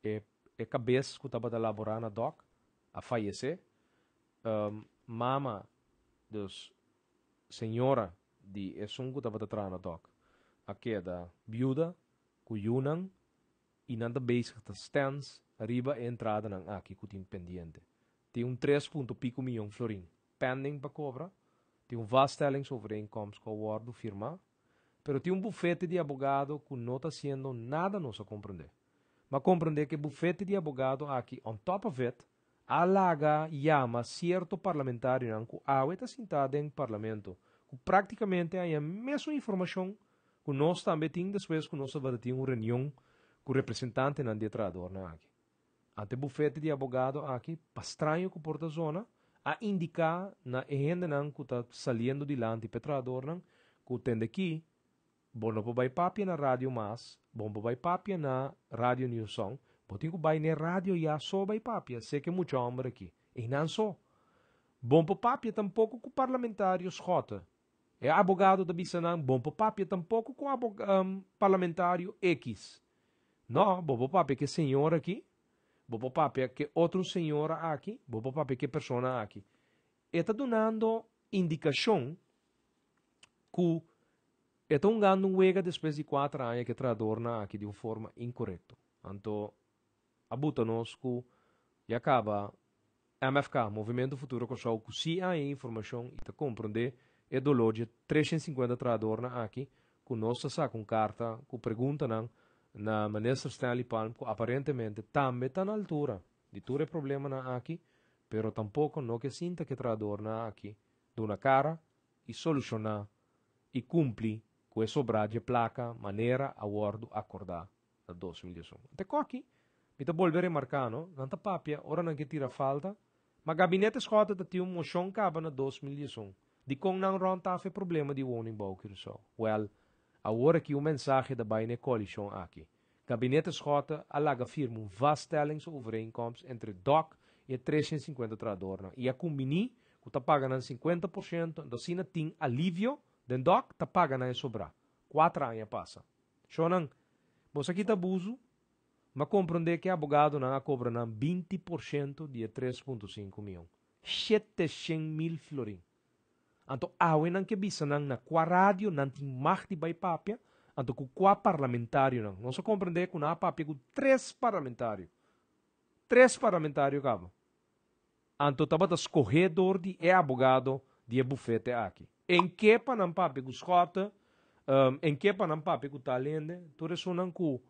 e e kabes ku tabata laborá na dòk a fayesé. Mama, dus señora di esun ku tabata traha na dòk a keda biuda ku yunan i nan ta bezig ta stens riba e entradanan aki ku tin pendiente. Tin un tres punto pico miyon florin pending pa kobra, tin un vaststellingsovereenkomst ku a wòrdu firmá, pero tin un bufete di abogado ku no ta hasiendo nada nos a komprendé. M'a komprendé ku e bufete di abogado aki on top of it a laga yama sierto parlamentarionan ku awe ta sintá den parlamento ku práktikamente haña mesun informashon ku nos tambe tin despues ku nos tabata tin un reunion ku representantenan di e trahadornan aki. Ante e bufete di abogado aki, pa straño ku por ta zona, a indiká na e hendenan ku ta saliendo dilanti pa e trahadornan ku tende ki Bo no por bai papia na radio mas, bo no por bai papia na Radio New Song, bo tin ku bai n'e radio ya so bai papia, seke mucha homber aki, einan so. Bo no por papia tampoko ku parlamentario Schotte. E abogado ta bisa nan, bo no por papia tampoko ku parlamentario X. No, bo por papia ku e señor aki, bo por papia ku e otro señora aki, bo por papia ku e persona aki. E ta dunando indikashon ku e ta hungando un wega despues di kuater aña ku e trahadornan aki di un forma inkorekto. Anto a buta nos ku ya kaba MFK, Movimento Futuro Kòrsou, ku si haña e informashon i ta komprondé e doló dje 350 trahadornan aki ku nos ta saka un karta ku preguntanan na Minister Stanley Palm ku aparentemente tambe ta na altura di tur e problemanan aki pero tampoko no ke sinta ku e trahadornan aki duna kara i solushoná i kumpli ku e sobrá dje plaka manera a wòrdu akordá na 2011. Te koki, mi ta bolbe remarká no, nan ta papia ora nan ke tira falta, ma Gabinete Schotte ta tin un moshon kaba na 2011. Dikon nan rònt taf e problema di woningbouw Curaçao? Wèl, awor aki un mensahe ta bai na e koalishon aki. Gabinete Schotte a laga firma un vaststellingsovereenkomst entre dòk i e 350 trahadornan i a kumbiní ku ta paga nan 50%, anto asina tin alivio den dòk ta paga nan e sobrá. Kuater aña pasa. Shonnan, boso a kita abusu? M'a komprondé ku e abogadonan a kobra nan 20% di e 3.5 mion, 700 mil florin. Anto awe nan ke bisa nan na kua radio nan tin mag di bai papia, anto ku kua parlamentarionan. Nos a komprondé ku nan a papia ku tres parlamentario. Tres parlamentario kaba. Anto tabata skohé dor di e abogado di e bufete aki. En ke pa nan papia ku Schotte, en ke pa nan papia ku tal hende, tur esunnan ku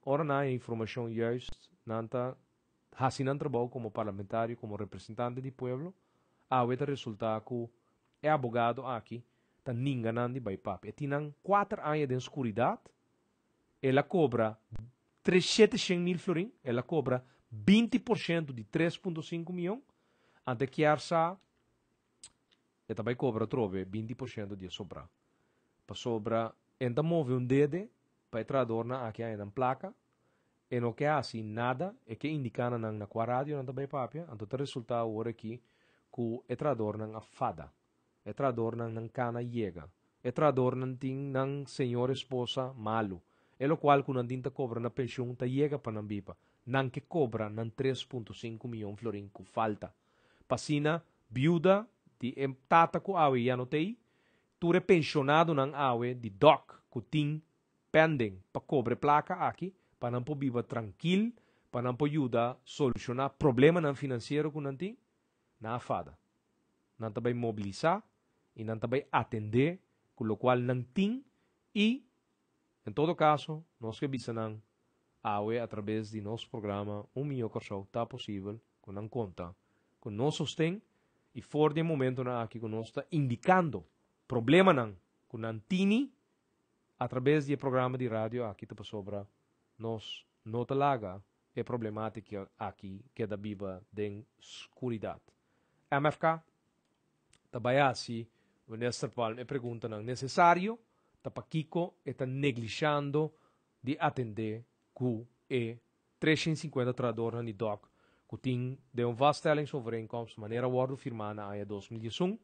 ora nan haña informashon juist, nan ta hasi nan trabou komo parlamentario, komo representante di pueblo, awe ta resultá ku e abogado aki ta ninga nan di bai papia. E tin nan 4 aña den skuridat, el a kobra 700 mil florin, el a kobra 20% di 3.5 mion, anto kier sa e ta bai kobra atrobe 20% di e sobrá. Pasobra e ta move un dede pa e trahadornan aki haña nan plaka, e no ke hasi nada, e ke indiká na nan na kua radio nan ta bai papia, anto ta resultá awor aki ku e trahadornan a fada. E trahadornan nan kana yega. E trahadornan tin nan señor esposa malu. E lokual ku nan tin ta kobra na penshun ta yega pa nan biba. Nan ke kobra nan 3.5 mion florin ku falta. P'asina, biuda di e tata ku awe ya no t'ei, tur e penshonadonan awe di dòk ku tin pending pa kobra e plaka aki, pa nan por biba trankil, pa nan por yuda solushoná problemanan finansiero ku nan tin, nan a fada. Nan ta bai mobilisá i nan ta bai atendé. ku lokual nan tin i en todo kaso nos ke bisa nan awe atrabes di nos programa Un Mihó Kòrsou ta posibel ku nan konta ku nos sosten i for di e momentonan aki ku nos ta indikando problemanan ku nan tini atrabes di e programa di radio aki ta pasobra nos no ta laga e problematika aki keda biba den skuridat. MFK ta bai hasi Minister Palm e preguntanan nesesario ta pakiko e ta neglishando di atendé ku e 350 trahadornan di dòk ku tin den un vaststellingsovereenkomst manera wòrdu firmá na aña 2011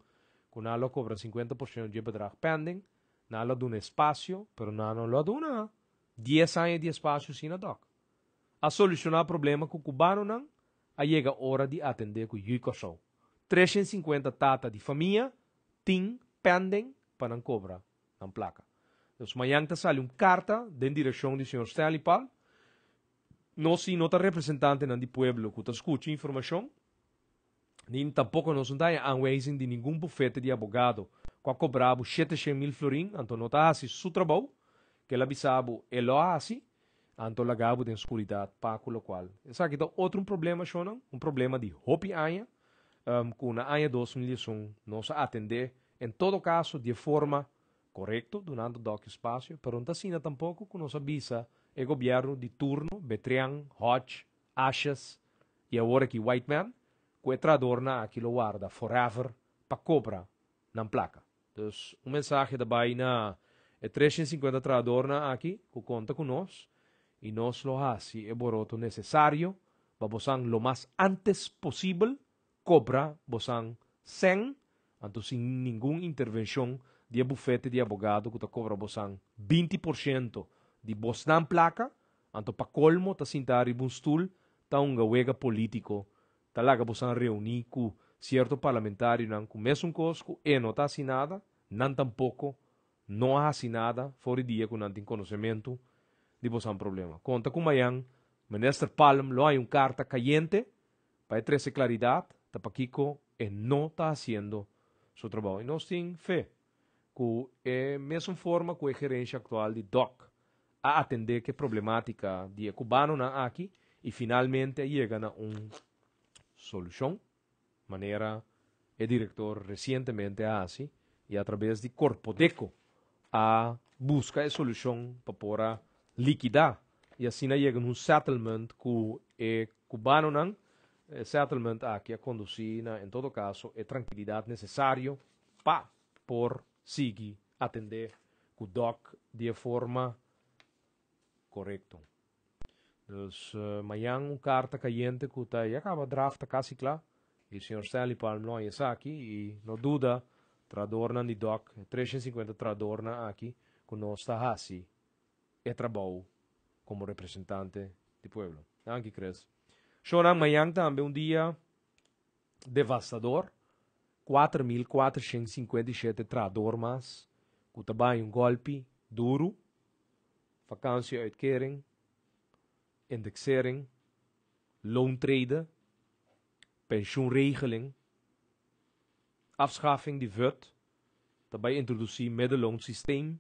ku nan lo kobra 50% dje bedrag pending. Nan lo duna espasio, pero nan no lo duna 10 aña di espasio asina dòk. A solushoná problema ku kubanonan, a yega ora di atendé ku Yu Kòrsou. 350 tata di famia tin pending pa nan kobra nan plaka. Dus mañan ta sali un karta den direkshon di señor Stanley Palm. Nos si no ta representantenan di pueblo ku ta skucha informashon, ni tampoko nos no ta haña aanwijzing di ningun bufete di abogado ku a kobra bo 700,000 florin, anto no ta hasi su trabou, ku el a bisa bo e lo a hasi, anto laga bo den skuridat pa ku lokual. Esaki ta otro un problema, shonnan, un problema di hopi aña, ku na aña 2011 nos a atendé en todo kaso di e forma korekto, dunando dòk espasio, pero no ta asina tampoko ku nos a bisa e gobièrnu di turno, Betrian, Hodge, Asjes i awor aki Whiteman, ku e trahadornan aki lo warda forever pa kobra nan plaka. Dus un mensahe ta bai na e 350 trahadornan aki ku konta ku nos i nos lo hasi e boroto nesesario pa bosan lo mas antes posibel kobra bosan sèn, anto sin ningun intervenshon di e bufete di abogado ku ta kobra bosan 20% di bosnan plaka, anto pa kolmo ta sinta riba un stul ta hunga wega polítiko, ta laga bosan reuní ku sierto parlamentarionan ku mesun kos ku e no ta hasi nada, nan tampoko no a hasi nada for di dia ku nan tin konosementu di bosan problema. Konta ku mañan Minister Palm lo haña un karta kayente pa e trese klaridat ta pakiko e no ta hasiendo su trabou. I nos tin fe ku e mesun forma ku e gerensha aktual di dòk a atendé ku e problemátika di e kubanonan aki i finalmente a yega na un solushon, manera e direktor resientemente a hasi i atrabes di Korpodeko a buska e solushon pa por a likidá i asina yega na un settlement ku e kubanonan. E settlement aki a kondusí na en todo kaso e trankilidat nesesario pa por sigui atendé ku dòk di e forma korekto. Dus mañan un karta kayente ku ta ya kaba draft ta kasi kla i señor Stanley Palm lo haña esaki i no duda trahadornan di dòk, e 350 trahadornan aki ku nos ta hasi e trabou komo representante di pueblo. Danki Chris. Shownan mañan tambe un dia devastador, 4457 trahador mas ku ta bai un gòlpi duru, vakantieuitkering, indexering, loontrede, pensioenregeling, afschaffing di VUT, ta bai introdusí middelloonsysteem,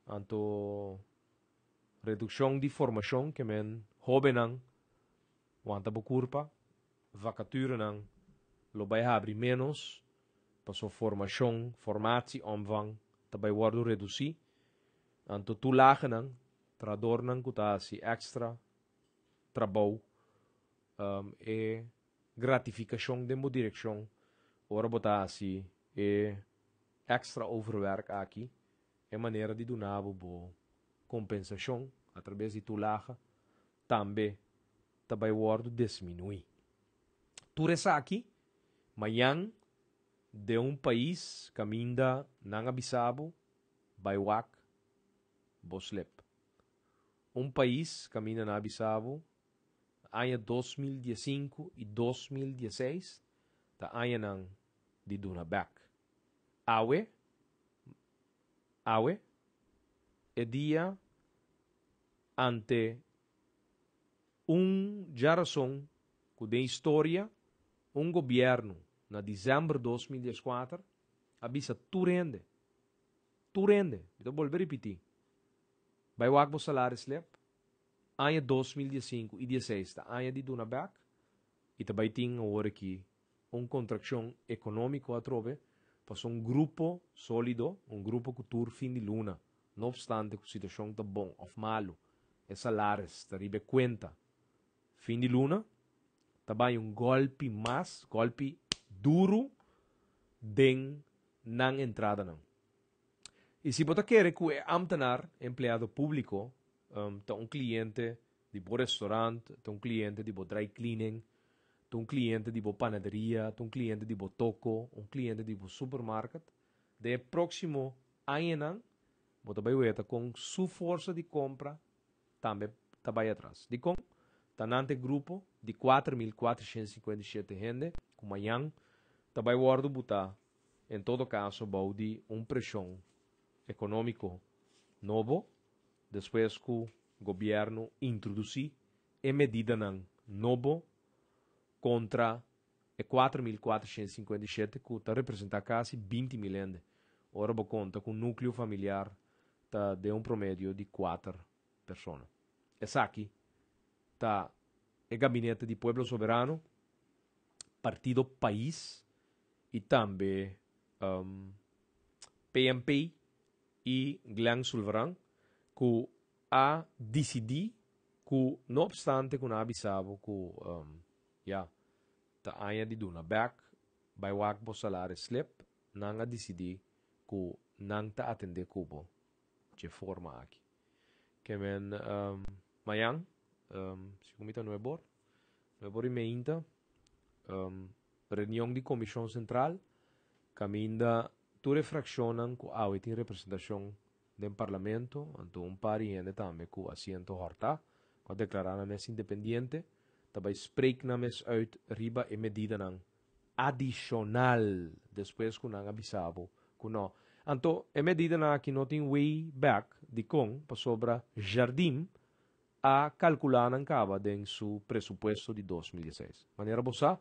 anto redukshon di formashon ke men hóbennan wanta bo kurpa, vakaturenan lo bai habri ménos paso formashon, formatieomvang, ta bai wòrdu redusí, anto tulagenan, trahadornan ku ta hasi èkstra trabou, e gratifikashon den bo direkshon ora bo ta hasi e èkstra overwerk aki, e manera di duna bo bo kompensashon atrabes di tulaga tambe ta bai wòrdu desminuí. Tur esaki mañan den un pais kaminda nan a bisa bo bai wak bo slep. Un pais kaminda nan a bisa bo aña 2015 i 2016 ta añanan di duna bèk. Awe, awe, e dia ante un djarason ku den historia un gobièrnu na desèmber 2014 a bisa tur hende. Tur hende, mi ta bolbe ripití, bai wak bo salaris slip, aña 2015 i 16 ta aña di duna bèk i ta bai tin awor aki un kontrakshon ekonómiko atrobe pasobra un grupo sólido, un grupo ku tur fin di luna, no opstante ku situashon ta bon òf malu, e salaris ta riba e kuenta fin di luna, ta bai un gòlpi mas, gòlpi duru den nan entradanan. I si bo ta kere ku e ámtenar, empleado públiko, ta un kliente di bo restaurant, ta un kliente di bo dry cleaning, ta un kliente di bo panaderia, ta un kliente di bo toko, un kliente di bo supermarket, den e próksimo añanan bo ta bai weta kon su forsa di kompra tambe ta bai atras. Dikon? Ta nan ta e grupo di 4457 hende ku mañan ta bai wòrdu butá en todo kaso bou di un preshon ekonómiko nobo despues ku gobièrnu introdusí e medidanan nobo kontra e 4457 ku ta representá kasi 20.000 hende, ora bo konta ku núkleo familiar ta den un promedio di kuater persona. Esaki ta e gabinete di Pueblo Soberano, Partido Pais i tambe PNP i Glenn Sulvaran ku a disidí ku no opstante ku nan a bisa bo ku ya ta aña di duna bèk bai wak bo salaris slip, nan a disidí ku nan ta atendé ku bo dje forma aki. Ke men mañan segun mi ta nuebor, nuebor i meinta reunion di Komishon Sentral kaminda tur e frakshonnan ku awe tin representashon den Parlamento, anto un par di hende tambe ku asiento hòrtá, ku a deklará nan mes independiente, ta bai spreek nan mes uit riba e medidanan adishonal despues ku nan a bisa bo ku nò. Anto e medidanan aki no tin way back, dikon? Pasobra Jardim a kalkulá nan kaba den su presupuesto di 2016. Manera bo sa,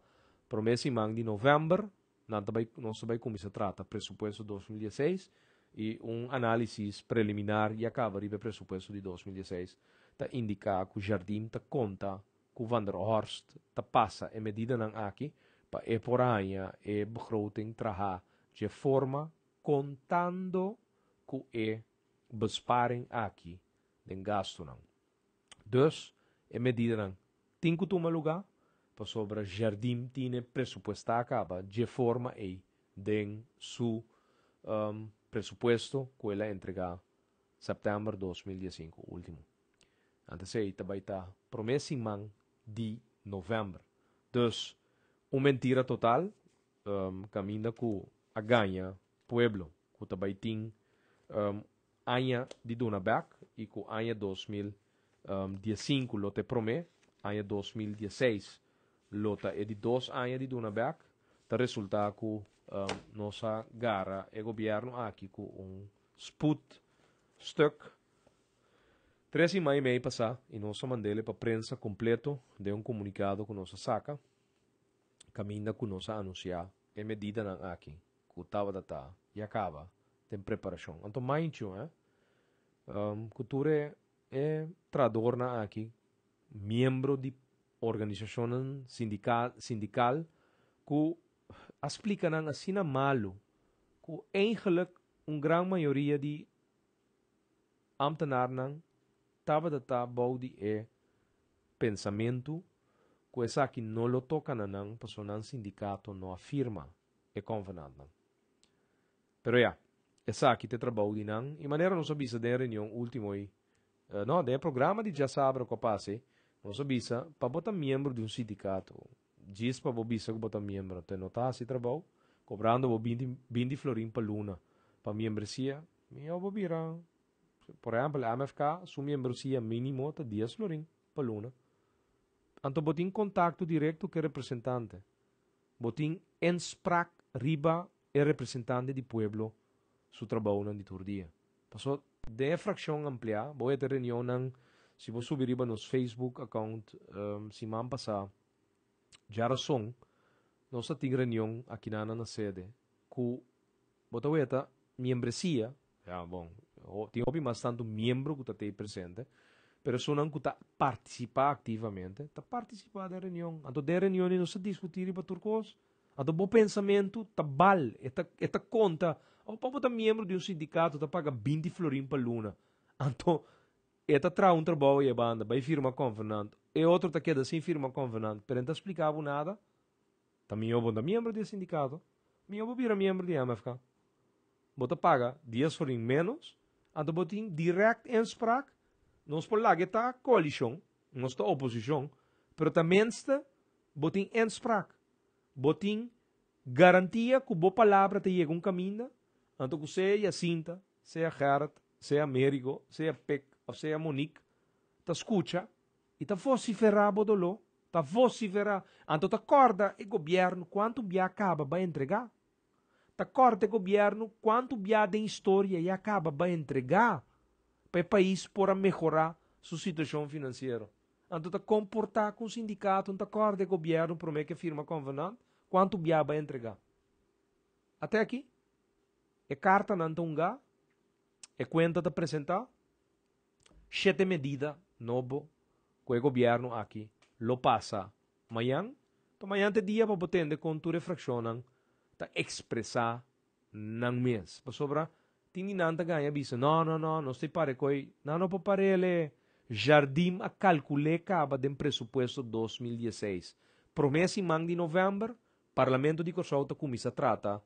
promé siman di novèmber nan ta bai nos ta bai kuminsá trata presupuesto 2016 i un análisis preliminar ya kaba riba e presupuesto di 2016 ta indiká ku Jardim ta konta ku Van der Horst ta pasa e medidanan aki pa e por haña e begroting trahá dje forma kontando ku e besparing aki den gastunan. Dus, e medidanan tin ku tuma lugá pasobra Jardim tine presupuestá kaba dje forma ei den su presupuesto ku el a entregá sèptèmber 2015 último. Antes ei ta bai ta promé siman di novèmber. Dus, un mentira total kaminda ku a gaña pueblo ku ta bai tin aña di duna bèk i ku aña 2015 lo ta e promé, aña 2016 lo ta e di dos aña di duna bèk, ta resultá ku nos a gara e gobièrnu aki ku un spoedstuk tres siman i mei pasá i nos a mand'é pa prensa kompleto den un komunikado ku nos a saka kaminda ku nos a anunsiá e medidanan aki ku tabata ta ya kaba den preparashon. Anto mainchu, eh, ku tur e e trahadornan aki, miembro di organisashonnan sindikal sindikal ku a splika nan asina malu ku eigenlik un gran mayoria di ambtenarnan tabata ta bou di e pensamentu ku esaki no lo toka na nan pasobra nan sindikato no a firma e konvenantnan. Pero ya, esaki ta e trabou di nan i manera nos a bisa den e reunion ultimo ei, no, den e programa di djasabra ku a pasa ei, nos a bisa pa bo ta miembro di un sindikato, djis pa bo bisa ku bo ta miembro, te no ta hasi trabou, kobrando bo 20, 20 florin pa luna pa miembresia, mihó bo bira, por ehèmpel MFK su miembresia mínimo ta 10 florin pa luna. Anto bo tin kontakto direkto ku e representante. Bo tin inspraak riba e representante di pueblo su trabounan di tur dia. Paso den e frakshon ampliá, bo wet e reunionnan, si bo subi riba nos Facebook account siman pasá djarason, nos a tin reunion akinanan na sede ku bo ta weta miembresia, ya. Ja, bon, tin hopi mas tantu miembro ku ta tei presente, pero esunnan ku ta partisipá aktivamente, ta partisipá den reunion. Anto den reunion nos ta diskutí riba tur kos. Anto bo pensamentu ta bal, e ta e ta konta. Abo pa bo ta miembro di un sindikato ta paga binti florin pa luna. Anto e ta traha un trabou ei banda, bai firma konvenant. E otro ta keda sin firma konvenant, pero e no ta splika bo nada. Ta mihó bo no ta miembro di e sindikato, mihó bo bira miembro di MFK. Bo ta paga dies florin ménos, anto bo tin dirèkt inspraak. Nos por laga e ta koalishon, nos ta oposishon, pero ta minste bo tin inspraak. Bo tin garantia ku bo palabra ta yega un kaminda, anto ku sea Jacinta, sea Gerrit, sea Amerigo, sea Pik òf sea Monique ta skucha i ta vosiferá bo doló, ta vosiferá. Anto ta kòrda e gobièrnu kuantu bia kaba bai entregá. Ta kòrda e gobièrnu kuantu bia den historia ya kaba bai entregá pa e pais por a mehorá su situashon finansiero. Anto ta komportá ku un sindikato ta kòrda e gobièrnu promé ku e firma konvenant kuantu bia bai entregá. Ate aki, e kartanan ta hungá, e kuenta ta presentá, shete medida nobo ku e gobièrnu aki lo pasa mañan. Ta mañan ta e dia pa bo tende kon tur e frakshonnan ta ekspresá nan mes. Pasobra tin di nan ta gaña bisa, no, no, no, nos ta e pare koe, nan no por parele. Jardim a kalkul'é kaba den presupuesto 2016. Promé siman di novèmber, Parlamento di Kòrsou ta kuminsá trata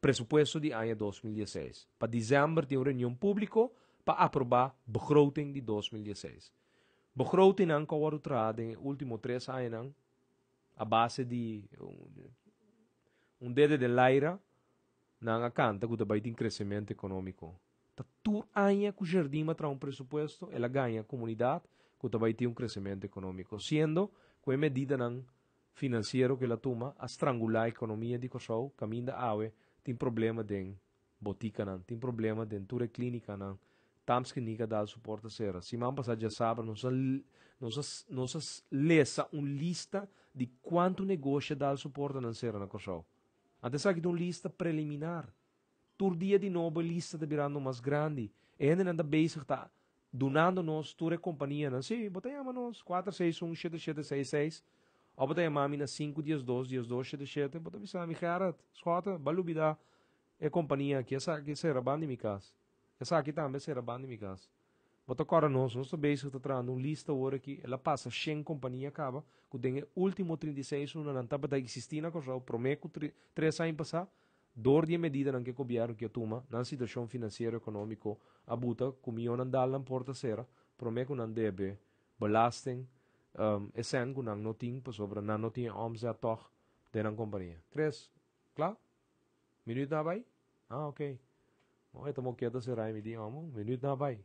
presupuesto di aña 2016. Pa desèmber tin un reunion públiko pa aprobá begroting di 2016. Begrotingnan ku a wòrdu traha den e último tres añanan a base di un dede den laira, nan a kanta ku ta bai tin kresementu ekonómiko. Ta tur aña ku Jardim a traha un presupuesto, el a gaña komunidat ku ta bai tin un kresementu ekonómiko, siendo ku e medidanan finansiero ku el a tuma a strangulá ekonomia di Kòrsou kaminda awe tin problema den botikanan, tin problema den tur e klínikanan, Tamskliniek a dal su porta sera. Siman pasá djasabra nos a nos a nos a lesa un lista di kuantu negoshi a dal su portanan sera na Kòrsou. Anto esaki ta un lista preliminar. Tur dia di nobo e lista ta birando mas grandi. E hendenan ta bezig ta dunando nos tur e kompanianan. Sí, bo ta yama nos, 461 7766, òf bo ta yama mi na 5 12 12 77, bo ta bisa mi, Gerrit, Schotte, bo a lubidá e kompania aki, esaki sera banda di mi kas. Esaki tambe sera banda di mi kas. Bo ta kòrda nos, nos ta bezig ta trahando un lista awor aki, el a pasa shen kompania kaba, ku den e último 36 lunanan tabata eksistí na Kòrsou promé ku tres aña pasá, Dor di e medidanan ku e gobièrnu ke a tuma, nan situashon finansiero ekonómiko a buta ku mionnan dal nan porta sera promé ku nan debe belasting, e sèn ku nan no tin pasobra nan no tin e òmzèt tòg den nan kompania. Chris, kla? Minüt na bai? Ah, oké. Bon, e ta moke ta sera mi di amo, minüt na bai.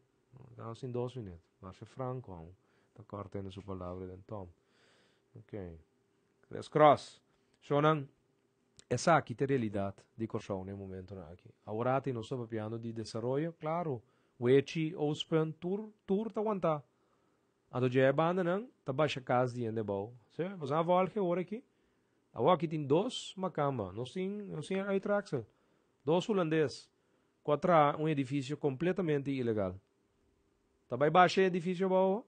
Ta sin dos minüt. Masha franko amo. Ta kòrta hende su palabra den Tom. Oké. Chris Cross. Shownan, Esaki ta e realidat di Kòrsou na e momentunan aki. Aworati nos ta papiando di desaroyo, klaru, Wechi, Oostpunt, tur tur ta wantá. Anto dje e bandanan ta basha kas di hende abou. Sí, boso a vòlg e ora aki? Awor aki tin dos makamba, nos tin nos tin uittreksel, dos hulandes ku a traha un edifisio kompletamente ilegal. Ta bai basha e edifisio abou awor?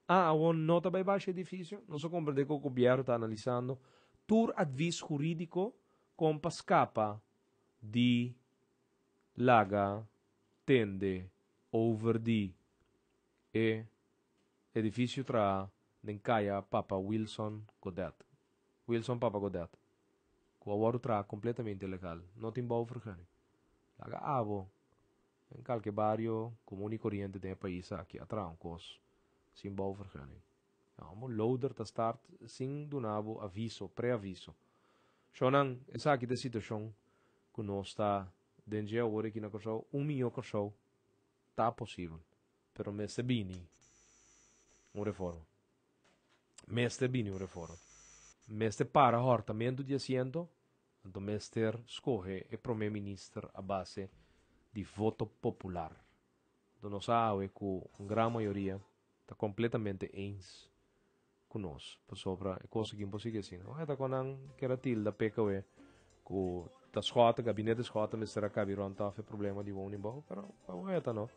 Ah, awor no ta bai basha edifisio? Nos a komprendé ku gobièrnu ta analisando tur advis hurídiko kon pa skapa di laga tende over di e edifisio traha den kaya Papa Wilson Godet, Wilson Papa Godet, ku a wòrdu traha kompletamente ilegal, no tin bouwvergunning. Laga abo Den kalke bario komun i koriente den e pais aki a traha un kos sin bouwvergunning. Amo loader ta start sin duna bo aviso, preaviso. Shownan, esaki ta e situashon ku nos ta den dje awor aki na Kòrsou. Un mihó Kòrsou ta posibel, pero mester bini un reforma. Mester bini un reforma. Mester para hòrtamentu di asiento. Anto mester scoge e prome minister a base di voto popular. Anto nos a awe cu un gran mayoria ta completamente eens cu nos, pasobra e cos aki no por sigui asina. Oe ta con nan keda tilda PKW cu. Ta Schotte, gabinete Schotte mester a kabi rond af e problema di woningbouw, pero pa weta no.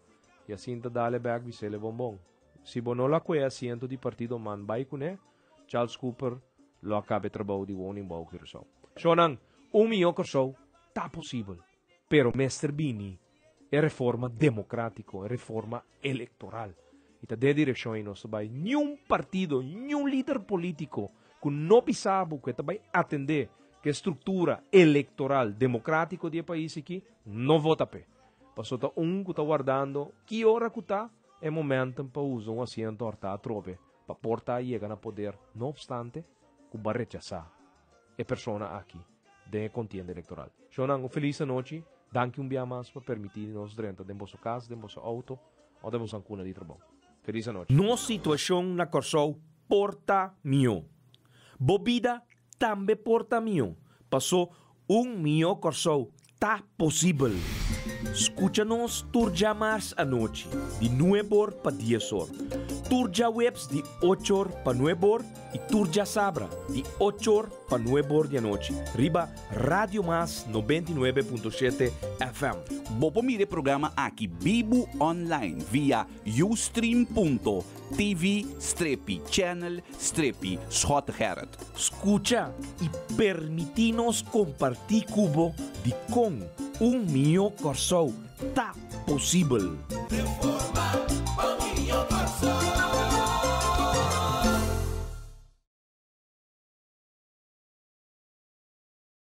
Y asina ta dale bek bisele bonbon. Si bo no la kue asiento di partido man bai kuné, Charles Cooper lo a kaba e trabou di woningbouw Curaçao. Shownan, un mihó Kòrsou ta posibel, pero mester bini e reforma demokratiko, e reforma elektoral. I ta den e direkshon ei nos ta bai. Niun partido, niun lider polítiko ku no bisa bo ku e ta bai atendé ku e struktura elektoral demokratiko di e pais aki, no vota p'e. Paso ta un ku ta wardando ki ora ku ta e momentum pa usa un asiento hortá atrobe pa por ta yega na poder, no obstante ku bo a rechasá e persona aki den e kontienda elektoral. Shownan, un felis anochi. Danki un bia mas pa permití nos drenta den boso kas, den boso outo òf den boso ankuna di trabou. Felis anochi. Nos situashon na Kòrsou por ta mihó. Bo bida tambe por ta mihó, pasó un mihó Kòrsou ta posibel. Skucha nos tur djamars anochi di nuebor pa diesor, tur djaweps di ochor pa nuebor i tur djasabra di ochor pa nuebor di anochi riba Radio Mas 99.7 FM. Bo por mira e programa aki bibu online via ustream.tv strepi channel strepi Schottegerrit. Skucha i permití nos kompartí ku bo dikon un mihó Kòrsou ta posibel. Reforma pa mihó Kòrsou.